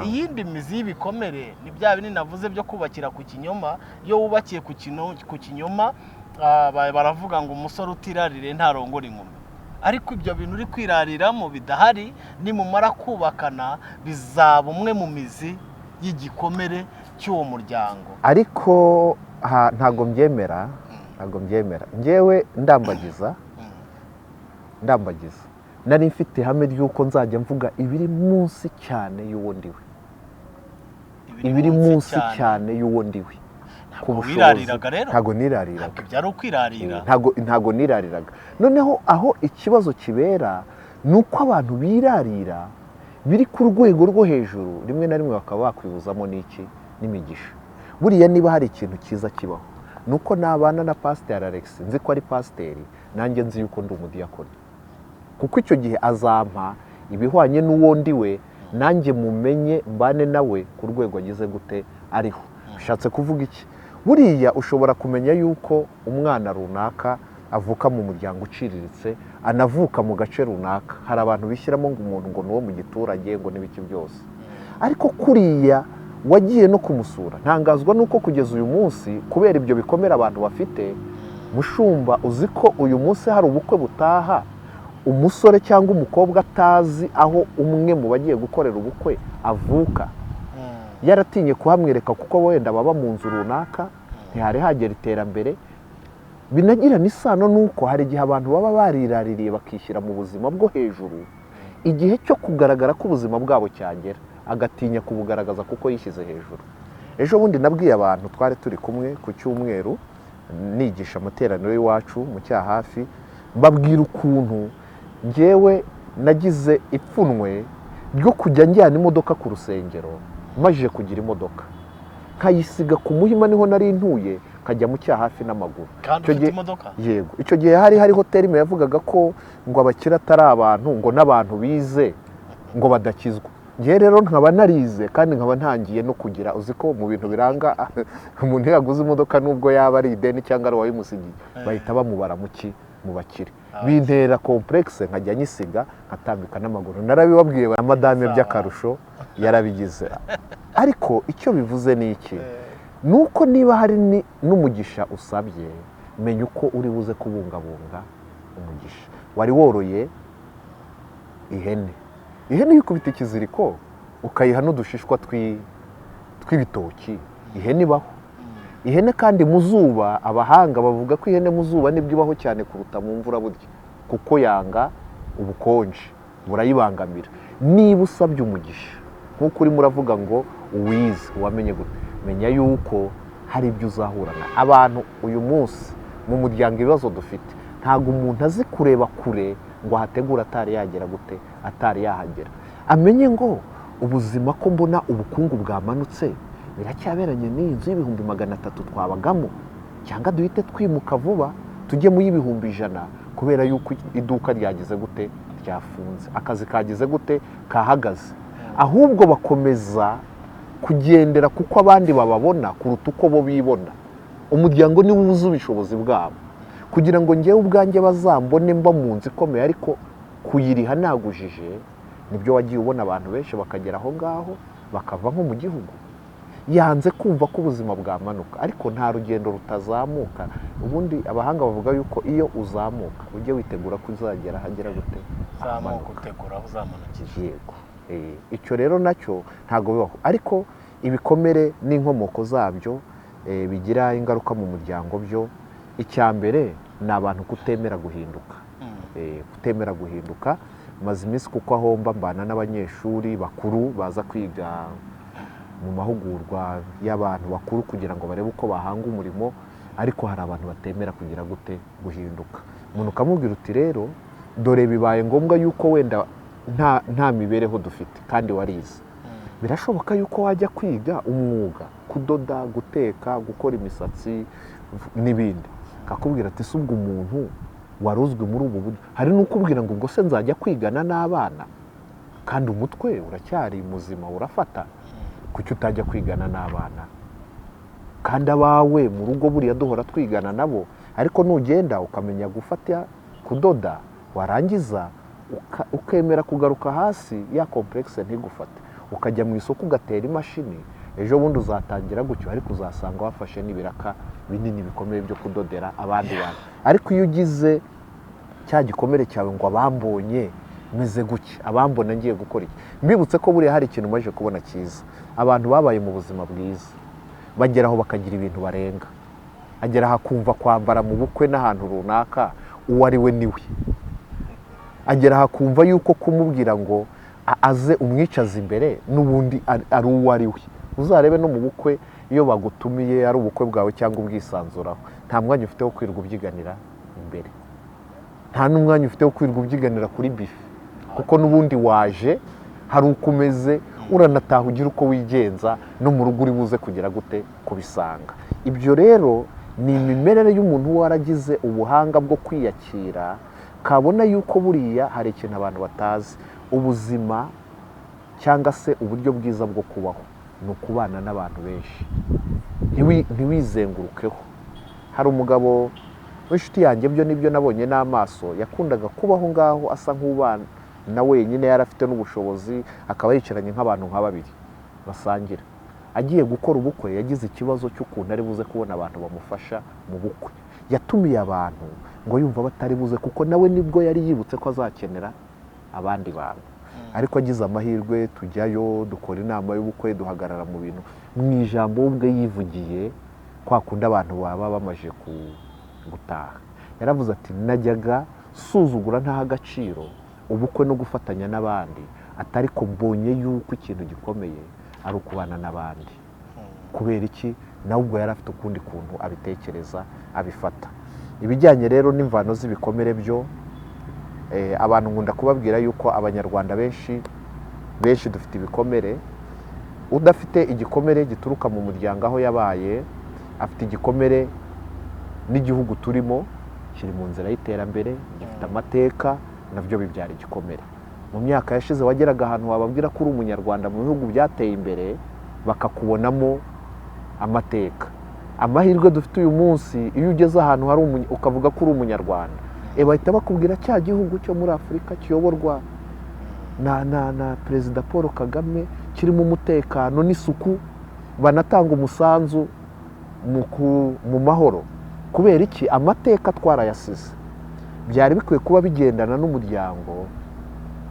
Iyindi mizi y'ibikomere ni bya binini navuze byo kubakira ku kinyoma. Iyo wubakiye ku kinyoma, baravuga ngo umusore utirarire ntarongora inkumi. Ariko ibyo bintu uri kwirariramo bidahari, nimumara kubakana bizaba umwe mu mizi y'igikomere cy'uwo muryango. Ariko ntabwo mbyemera, njyewe ndambagiza nari mfite ihame ry'uko nzajya mvuga ibiri munsi cyane y'uwo ndiwe, ibiri munsi cyane y'uwo ndiwe. Ntabwo nirariraga, ntabwo nirariraga. Noneho aho ikibazo kibera ni uko abantu birarira biri ku rwego rwo hejuru, rimwe na rimwe bakaba bakwibuzamo n'iki n'imigisha. Buriya niba hari ikintu cyiza kibaho ni uko nabana na Pasiteri Alex, nzi ko ari pasiteri, nanjye nzi yuko ndi umudiyakoni, kuko icyo gihe azampa ibihwanye n'uwo ndiwe, nanjye mumenye mbane nawe ku rwego agize gute ariho. Bishatse kuvuga iki? Buriya ushobora kumenya yuko umwana runaka avuka mu muryango uciriritse, anavuka mu gace runaka. Hari abantu bishyiramo ngo umuntu ngo nuwo mu giturage ngo n'ibiki byose, ariko kuriya wagiye no kumusura. Ntangazwa nuko kugeza uyu munsi kubera ibyo bikomera abantu bafite, mushumba uzi ko uyu munsi hari ubukwe butaha umusore cyangwa umukobwa atazi aho umwe mu bagiye gukorera ubukwe avuka, yaratinye kuhamwereka kuko wenda baba mu nzu runaka, ntihari hagera iterambere. Binagira n'isano nuko hari igihe abantu baba bariraririye bakishyira mu buzima bwo hejuru, igihe cyo kugaragara ko ubuzima bwabo cyagera agatinya kubugaragaza kuko yishyize hejuru. Ejo bundi nabwiye abantu twari turi kumwe ku cyumweru nigisha amateraniro y'iwacu mu Cyahafi, mbabwira ukuntu njyewe nagize ipfunwe ryo kujya njyana imodoka ku rusengero, majije kugira imodoka nkayisiga ku Muhima niho nari ntuye, nkajya mu Cyahafi n'amaguru. Yego, icyo gihe hari hariho terime yavugaga ko ngo abakire atari abantu, ngo n'abantu bize ngo badakizwa. Njye rero nkaba narize kandi nkaba ntangiye no kugira, uzi ko mu bintu biranga umuntu yaguze imodoka nubwo yaba ari ideni cyangwa ari uwayimusigiye bahita bamubara mu bakire. Bintera complexe nkajya nyisiga nkatambika n'amaguru. Narabibabwiye na madame by'akarusho yarabigize. Ariko icyo bivuze ni iki? Nuko niba hari n'umugisha usabye, menya uko uri buze kubungabunga umugisha. Wari woroye ihene, ihene yikubita ikiziriko ukayiha n'udushishwa tw'ibitoki, ihene ibaho. Ihene kandi mu zuba, abahanga bavuga ko ihene mu zuba nibwo ibaho cyane kuruta mu mvura burya, kuko yanga ubukonje burayibangamira. Niba usabye umugisha nk'uko urimo uravuga ngo uwize uwamenye gute, menya yuko hari ibyo uzahurana. Abantu uyu munsi mu muryango ibibazo dufite, ntabwo umuntu azi kureba kure ngo ahategure atari yagera gute, atari yahagera. Amenye ngo ubuzima ko mbona ubukungu bwamanutse biracyaberanye n'iyi nzu y'300,000 twabagamo, cyangwa duhite twimuka vuba tujye mu y'100,000 kubera yuko iduka ryagize gute ryafunze, akazi kagize gute, kahagaze. Ahubwo bakomeza kugendera kuko abandi bababona kuruta uko bo bibona. Umuryango niwo uzi ubushobozi bwabo, kugira ngo ngewe ubwanjye bazambone mba mu nzu ikomeye, ariko kuyiriha nagujije. Nibyo wagiye ubona abantu benshi bakagera aho ngaho bakava nko mu gihugu, yanze kumva ko ubuzima bwamanuka. Ariko nta rugendo rutazamuka. Ubundi abahanga bavuga yuko iyo uzamuka ujye witegura ko uzagera ahagera gute, Zamuka, ahamanuka. utegura aho uzamanukira. Yego. Icyo rero nacyo ntabwo bibaho. Ariko ibikomere n'inkomoko zabyo bigira ingaruka mu muryango byo, icya mbere ni abantu kutemera guhinduka. Kutemera guhinduka. Maze iminsi, kuko aho mba mbana n'abanyeshuri bakuru baza kwiga mu mahugurwa y'abantu bakuru kugira ngo barebe uko bahanga umurimo, ariko hari abantu batemera kugira gute, guhinduka. Umuntu ukamubwira uti: "Rero dore bibaye ngombwa yuko wenda nta mibereho dufite kandi warize, birashoboka yuko wajya kwiga umwuga, kudoda, guteka, gukora imisatsi n'ibindi." Akakubwira ati: "Si ubwo umuntu wari uzwi muri ubu buryo?" Hari n'ukubwira ngo: "Ubwo se nzajya kwigana n'abana?" Kandi umutwe uracyari muzima, urafata. Kuki utajya kwigana n'abana kandi abawe mu rugo buriya duhora twigana nabo? Ariko nugenda ukamenya gufata kudoda, warangiza ukemera kugaruka hasi, ya complexe ntigufate, ukajya mu isoko ugatera imashini, ejo bundi uzatangira gutyo, ariko uzasanga wafashe n'ibiraka binini bikomeye byo kudodera abandi bantu. Ariko iyo ugize cya gikomere cyawe ngo abambonye meze gutya, abambona ngiye gukora iki. Mbibutse ko buriya hari ikintu umaze kubona cyiza: abantu babaye mu buzima bwiza bageraho bakagira ibintu barenga, agera aho akumva kwambara mu bukwe n'ahantu runaka uwo ari we niwe, agera aho akumva yuko kumubwira ngo aze umwicaze imbere n'ubundi ari uwo ari we. Uzarebe no mu bukwe, iyo bagutumiye, ari ubukwe bwawe cyangwa ubwisanzuraho, nta mwanya ufite wo kwirirwa ubyiganira imbere, nta n'umwanya ufite wo kwirirwa ubyiganira kuri buffet, kuko n'ubundi waje hari uko umeze, uranataha ugira uko wigenza, no mu rugo uri buze kugira gute, kubisanga. Ibyo rero ni imimerere y'umuntu uba waragize ubuhanga bwo kwiyakira, kabona yuko buriya hari ikintu abantu batazi: ubuzima cyangwa se uburyo bwiza bwo kubaho ni ukubana n'abantu benshi, ntiwizengurukeho. Hari umugabo w'inshuti yanjye, byo nibyo nabonye n'amaso, yakundaga kubaho ngaho asa nk'ubana wenyine, yari afite n'ubushobozi, akaba yicaranye nk'abantu nka babiri basangira. Agiye gukora ubukwe, yagize ikibazo cy'ukuntu ari buze kubona abantu bamufasha mu bukwe. Yatumiye abantu ngo yumva batari buze, kuko nawe nibwo yari yibutse ko azakenera abandi bantu. Ariko agize amahirwe tujyayo, dukora inama y'ubukwe, duhagarara mu bintu. Mu ijambo we ubwe yivugiye, kwa kundi abantu baba bamaze gutaha, yaravuze ati: "Najyaga suzugura ntaha agaciro ubukwe no gufatanya n'abandi, atari ko mbonye yuko ikintu gikomeye ari ukubana n'abandi." Kubera iki? Nawe ubwo yari afite ukundi kuntu abitekereza, abifata. Ibijyanye rero n'imvano z'ibikomere byo, abantu nkunda kubabwira yuko Abanyarwanda benshi benshi dufite ibikomere. Udafite igikomere gituruka mu muryango aho yabaye, afite igikomere n'igihugu turimo kiri mu nzira y'iterambere, gifite amateka, nabyo bibyara igikomere. Mu myaka yashize wageraga ahantu wababwira ko uri Umunyarwanda mu bihugu byateye imbere, bakakubonamo amateka. Amahirwe dufite uyu munsi, iyo ugeze ahantu hari ukavuga ko uri Umunyarwanda, bahita bakubwira cya gihugu cyo muri Afurika kiyoborwa na Perezida Paul Kagame, kirimo umutekano n'isuku, banatanga umusanzu mu mahoro. Kubera iki? Amateka twarayasize. Byari bikwiye kuba bigendana n'umuryango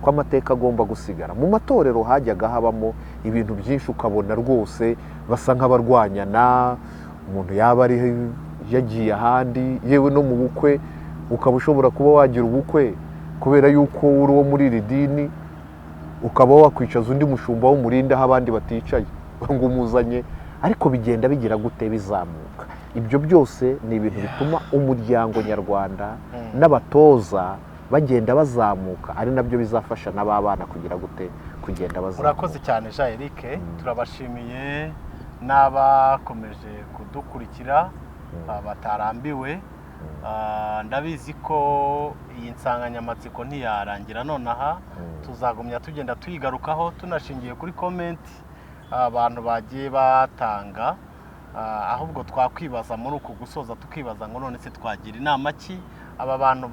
ko amateka agomba gusigara. Mu matorero hajyaga habamo ibintu byinshi, ukabona rwose basa nk'abarwanyana, umuntu yaba ari yagiye ahandi, yewe no mu bukwe ukaba ushobora kuba wagira ubukwe kubera yuko uri uwo muri iri dini, ukaba wakwicaza undi mushumba w'umurindi aho abandi baticaye ngo umuzanye. Ariko bigenda bigira gute, bizamuka. Ibyo byose ni ibintu bituma umuryango nyarwanda n'abatoza bagenda bazamuka, ari nabyo bizafasha n'ababana kugira gute, kugenda bazamuka. Urakoze cyane Jean Eric, turabashimiye n'abakomeje kudukurikira batarambiwe. Ndabizi ko iyi nsanganyamatsiko ntiyarangira nonaha, tuzagumya tugenda tuyigarukaho tunashingiye kuri comment abantu bagiye batanga. Ahubwo twakwibaza muri uku gusoza, tukibaza ngo none se twagira inama ki aba bantu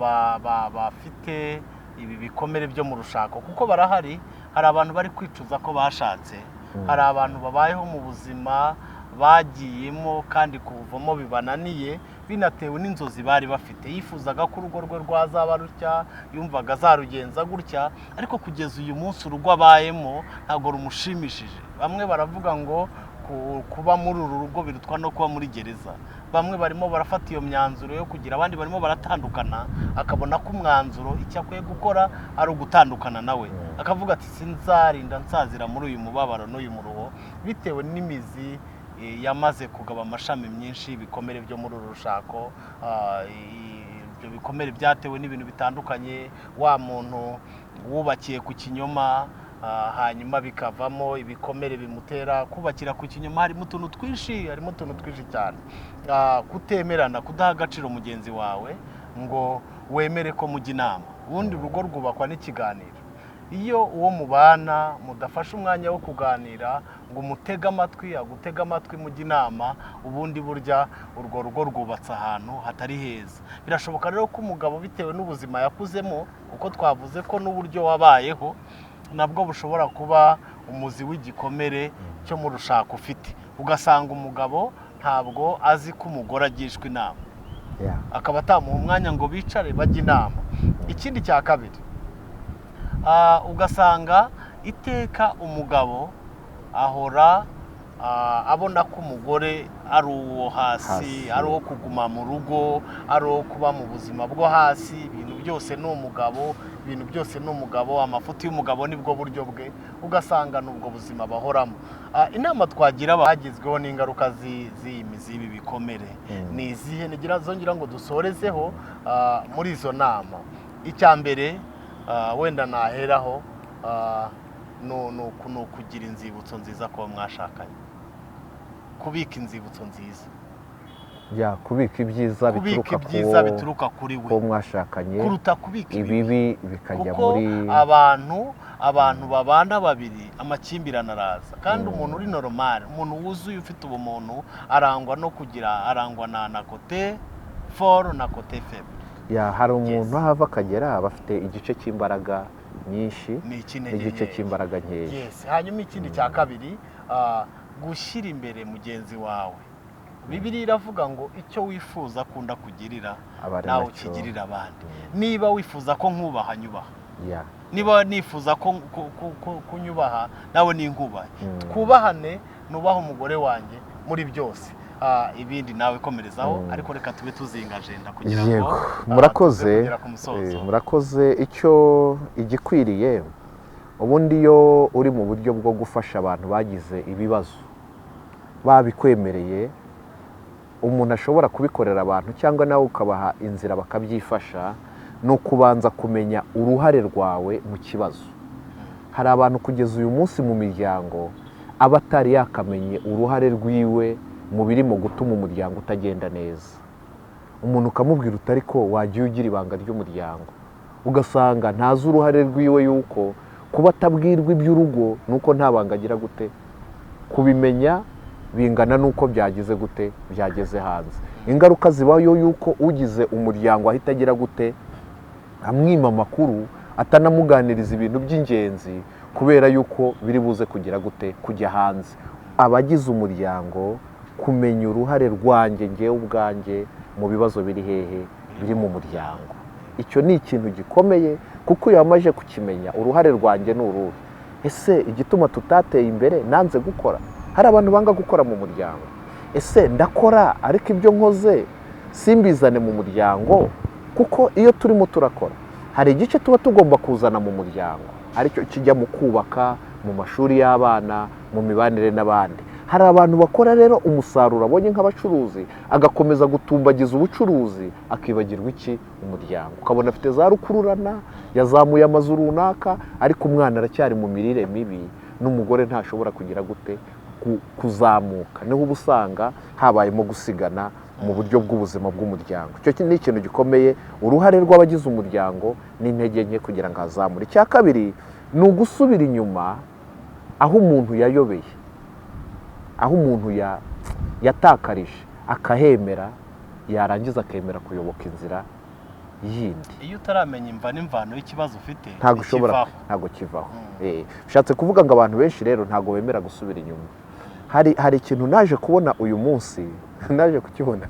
bafite ibi bikomere byo mu rushako? Kuko barahari, hari abantu bari kwicuza ko bashatse, hari abantu babayeho mu buzima bagiyemo kandi kuvamo bibananiye, binatewe n'inzozi bari bafite. Yifuzaga ko urugo rwe rwazaba rutya, yumvaga azarugenza gutya, ariko kugeza uyu munsi urugo abayemo ntabwo rumushimishije. Bamwe baravuga ngo kuba muri uru rugo birutwa no kuba muri gereza. Bamwe barimo barafata iyo myanzuro yo kugira, abandi barimo baratandukana, akabona ko umwanzuro icyo akwiye gukora ari ugutandukana nawe, akavuga ati sinzarinda nsazira muri uyu mubabaro n'uyu muruho, bitewe n'imizi yamaze kugaba amashami myinshi, ibikomere byo muri uru rushako. Ibyo bikomere byatewe n'ibintu bitandukanye, wa muntu wubakiye ku kinyoma, hanyuma bikavamo ibikomere bimutera kubakira ku kinyoma. Harimo utuntu twinshi, harimo utuntu twinshi cyane. Kutemerana, kudaha agaciro mugenzi wawe ngo wemere ko mujya inama. Ubundi urugo rwubakwa n'ikiganiro. Iyo uwo mubana mudafashe umwanya wo kuganira ngo umutege amatwi, agutege amatwi, mujye inama, ubundi burya urwo rugo rwubatse ahantu hatari heza. Birashoboka rero ko umugabo, bitewe n'ubuzima yakuzemo, kuko twavuze ko n'uburyo wabayeho nabwo bushobora kuba umuzi w'igikomere cyo mu rushako ufite, ugasanga umugabo ntabwo azi ko umugore agishwa inama, akaba atamuha umwanya ngo bicare bajye inama. Ikindi cya kabiri, ugasanga iteka umugabo ahora abona ko umugore ari uwo hasi, ari uwo kuguma mu rugo, ari uwo kuba mu buzima bwo hasi, ibintu byose ni umugabo, ibintu byose ni umugabo, amafuti y'umugabo nibwo buryo bwe, ugasanga ni ubwo buzima bahoramo. Inama twagira abagizweho n'ingaruka z'iyi mizi y'ibi bikomere ni izihe? Nigira zongera ngo dusorezeho muri izo nama. Icya mbere wenda naheraho ni ukugira inzibutso nziza kuba mwashakanye, kubika inzibutso nziza. Ya, kubika ibyiza kubika ibyiza bituruka kuri we, ko mwashakanye, kuruta kubika ibibi bikajya muri abantu babana babiri, amakimbirane araza. Kandi umuntu uri normal, umuntu wuzuye ufite ubumuntu, arangwa no kugira, arangwa na côté fort na côté faible. Ya, hari umuntu ahava akagera bafite igice cy'imbaraga nyinshi n'igice cy'imbaraga nkeya. Yes. Hanyuma ikindi cya kabiri, gushyira imbere mugenzi wawe. Bibiliya iravuga ngo icyo wifuza akunda kugirira nawe ukigirira abandi. Niba wifuza ko nkubaha, nyubaha. Niba nifuza ko kunyubaha, nawe ninkubahe. Twubahane, nubaha umugore wanjye muri byose. Ibindi nawe komerezaho, ariko reka tube tuzinga agenda kugira ngo murakoze. Murakoze. Icyo igikwiriye ubundi iyo uri mu buryo bwo gufasha abantu bagize ibibazo babikwemereye, umuntu ashobora kubikorera abantu cyangwa nawe ukabaha inzira bakabyifasha, ni ukubanza kumenya uruhare rwawe mu kibazo. Hari abantu kugeza uyu munsi mu miryango aba atari yakamenye uruhare rwiwe mu birimo gutuma umuryango utagenda neza. Umuntu ukamubwira utari ko wagiye ugira ibanga ry'umuryango, ugasanga ntazi uruhare rwiwe, yuko kuba atabwirwa iby'urugo nuko nta banga agira gute kubimenya bingana nuko byagize gute byageze hanze. Ingaruka zibayo yuko ugize umuryango ahita agira gute amwima amakuru, atanamuganiriza ibintu by'ingenzi kubera yuko biri buze kugira gute kujya hanze. Abagize umuryango kumenya uruhare rwanjye ngewe ubwanjye mu bibazo biri hehe biri mu muryango, icyo ni ikintu gikomeye, kuko iyo wamaze kukimenya uruhare rwanjye ni uruhe. Ese igituma tutateye imbere nanze gukora? Hari abantu banga gukora mu muryango. Ese ndakora ariko ibyo nkoze simbizane mu muryango? Kuko iyo turimo turakora hari igice tuba tugomba kuzana mu muryango, aricyo kijya mu kubaka, mu mashuri y'abana, mu mibanire n'abandi. Hari abantu bakora rero umusaruro abonye nk'abacuruzi agakomeza gutumbagiza ubucuruzi, akibagirwa iki umuryango. Ukabona afite za rukururana, yazamuye amazu runaka, ariko umwana aracyari mu mirire mibi, n'umugore ntashobora kugira gute kuzamuka. Niho uba usanga habayemo gusigana Mu buryo bw'ubuzima bw'umuryango, icyo ni ikintu gikomeye, uruhare rw'abagize umuryango n'intege nke kugira ngo azamure. Icya kabiri ni ugusubira inyuma aho umuntu yayobeye, aho umuntu yatakarije, akahemera, yarangiza akemera kuyoboka inzira yindi. Iyo utaramenya imva n'imvano y'ikibazo ufite, ntabwo ushobora, ntabwo kivaho. Bishatse kuvuga ngo abantu benshi rero ntabwo bemera gusubira inyuma. Hari ikintu naje kubona uyu munsi, naje kukibona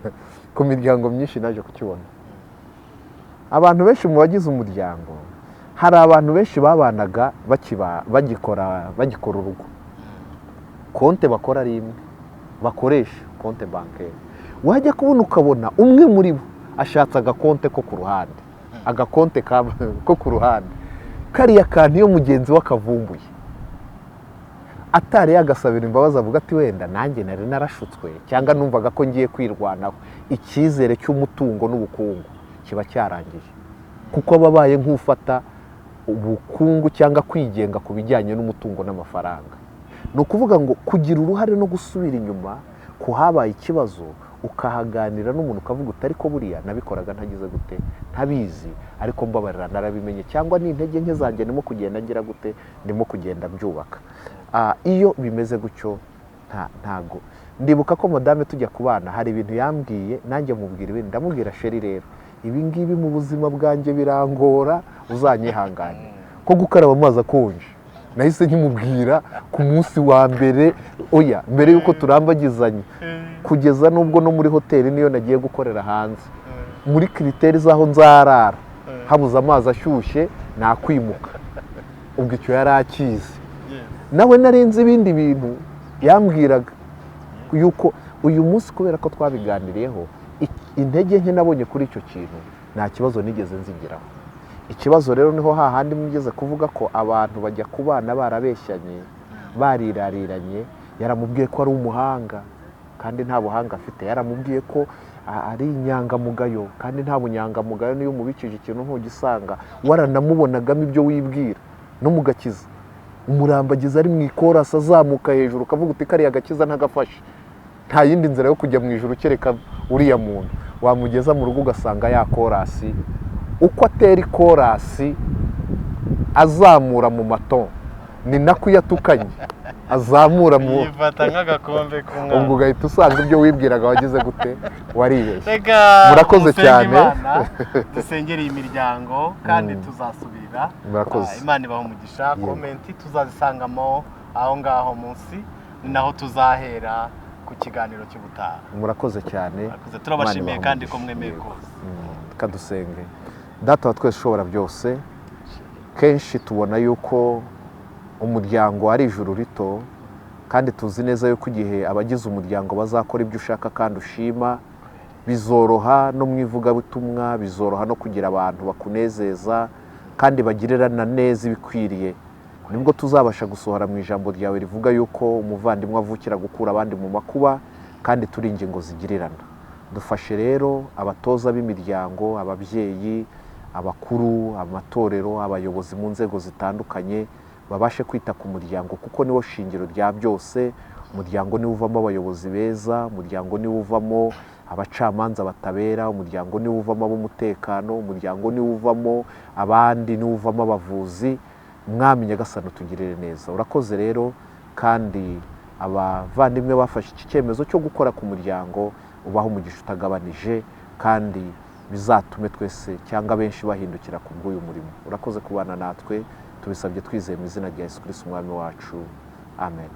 ku miryango myinshi, naje kukibona abantu benshi mu bagize umuryango. Hari abantu benshi babanaga bagikora urugo, konte bakora ari imwe, bakoresha konte bancaire. Wajya kubona ukabona umwe muri bo ashatse agakonte ko ku ruhande, agakonte ko ku ruhande, kariya kantu iyo mugenzi we akavumbuye atari yagasabira imbabazi, avuga ati wenda nanjye nari narashutswe cyangwa numvaga ko ngiye kwirwanaho, icyizere cy'umutungo n'ubukungu kiba cyarangiye, kuko ababaye nk'ufata ubukungu cyangwa kwigenga ku bijyanye n'umutungo n'amafaranga. Ni ukuvuga ngo kugira uruhare no gusubira inyuma ku habaye ikibazo, ukahaganira n'umuntu, ukavuga uti ariko buriya nabikoraga ntagize gute, ntabizi, ariko mbabarira narabimenye, cyangwa ni intege nke zanjye ndimo kugenda ngira gute, ndimo kugenda mbyubaka. Iyo bimeze gutyo ntago ndibuka ko madame tujya kubana hari ibintu yambwiye, nanjye mubwira ibindi, ndamubwira chéri rero ibi ngibi mu buzima bwanjye birangora, uzanyihangane, ko gukaraba amazi akonje nahise nkimubwira ku munsi wa mbere, oya mbere yuko turambagizanye, kugeza n'ubwo no muri hoteli niyo nagiye gukorera hanze, muri critères z'aho nzarara habuze amazi ashyushye nakwimuka. Ubwo icyo yari akizi, nawe narenze ibindi bintu yambwiraga yuko uyu munsi kubera ko twabiganiriyeho, intege nke nabonye kuri icyo kintu nta kibazo nigeze nzigeraho. Ikibazo rero niho hahandi mugeze kuvuga ko abantu bajya kubana barabeshyanye, barirariranye, yaramubwiye ko ari umuhanga kandi nta buhanga afite, yaramubwiye ko ari inyangamugayo kandi nta bunyangamugayo, niyo umubikije ikintu ntugisanga, waranamubonagamo ibyo wibwira no mu gakiza, umurambagiza ari mu ikorasi azamuka hejuru ukavuga uti kariya gakiza ntagafashe, nta yindi nzira yo kujya mu ijuru kereka uriya muntu. Wamugeza mu rugo ugasanga ya korasi, uko atera ikorasi azamura mu mato ni nako iyo atukanye azamura mu yifata nk'agakombe k'umwana, ubwo ugahita usanga ibyo wibwiraga wagize gute waribeshye. Murakoze cyane, dusengere iyi miryango kandi tuzasubira. Murakoze, Imana ibaha umugisha. Comment tuzazisangamo aho ngaho munsi, ni naho tuzahera ku kiganiro cy'ubutaha. Murakoze cyane, turabashimiye kandi ko mwemeye kuza. Kadusenge. Data wa twese ushobora byose, kenshi tubona yuko umuryango ari ijuru rito, kandi tuzi neza yuko igihe abagize umuryango bazakora ibyo ushaka kandi ushima, bizoroha no mu ivugabutumwa, bizoroha no kugira abantu bakunezeza kandi bagirirana neza ibikwiriye. Nibwo tuzabasha gusohora mu ijambo ryawe rivuga yuko umuvandimwe avukira gukura abandi mu makuba, kandi turi ingingo zigirirana. Dufashe rero abatoza b'imiryango, ababyeyi, abakuru, amatorero, abayobozi mu nzego zitandukanye babashe kwita ku muryango, kuko niwo shingiro rya byose. Umuryango niwo uvamo abayobozi beza, umuryango niwo uvamo abacamanza batabera, umuryango niwo uvamo ab'umutekano, umuryango niwo uvamo abandi, niwo uvamo abavuzi. Mwami Nyagasani utugirire neza. Urakoze rero, kandi abavandimwe bafashe iki cyemezo cyo gukora ku muryango, ubaho umugisha utagabanije, kandi bizatume twese cyangwa benshi bahindukira ku bw'uyu murimo. Urakoze kubana natwe, tubisabye twizeye mu izina rya Yesu Kristo umwami wacu, amen.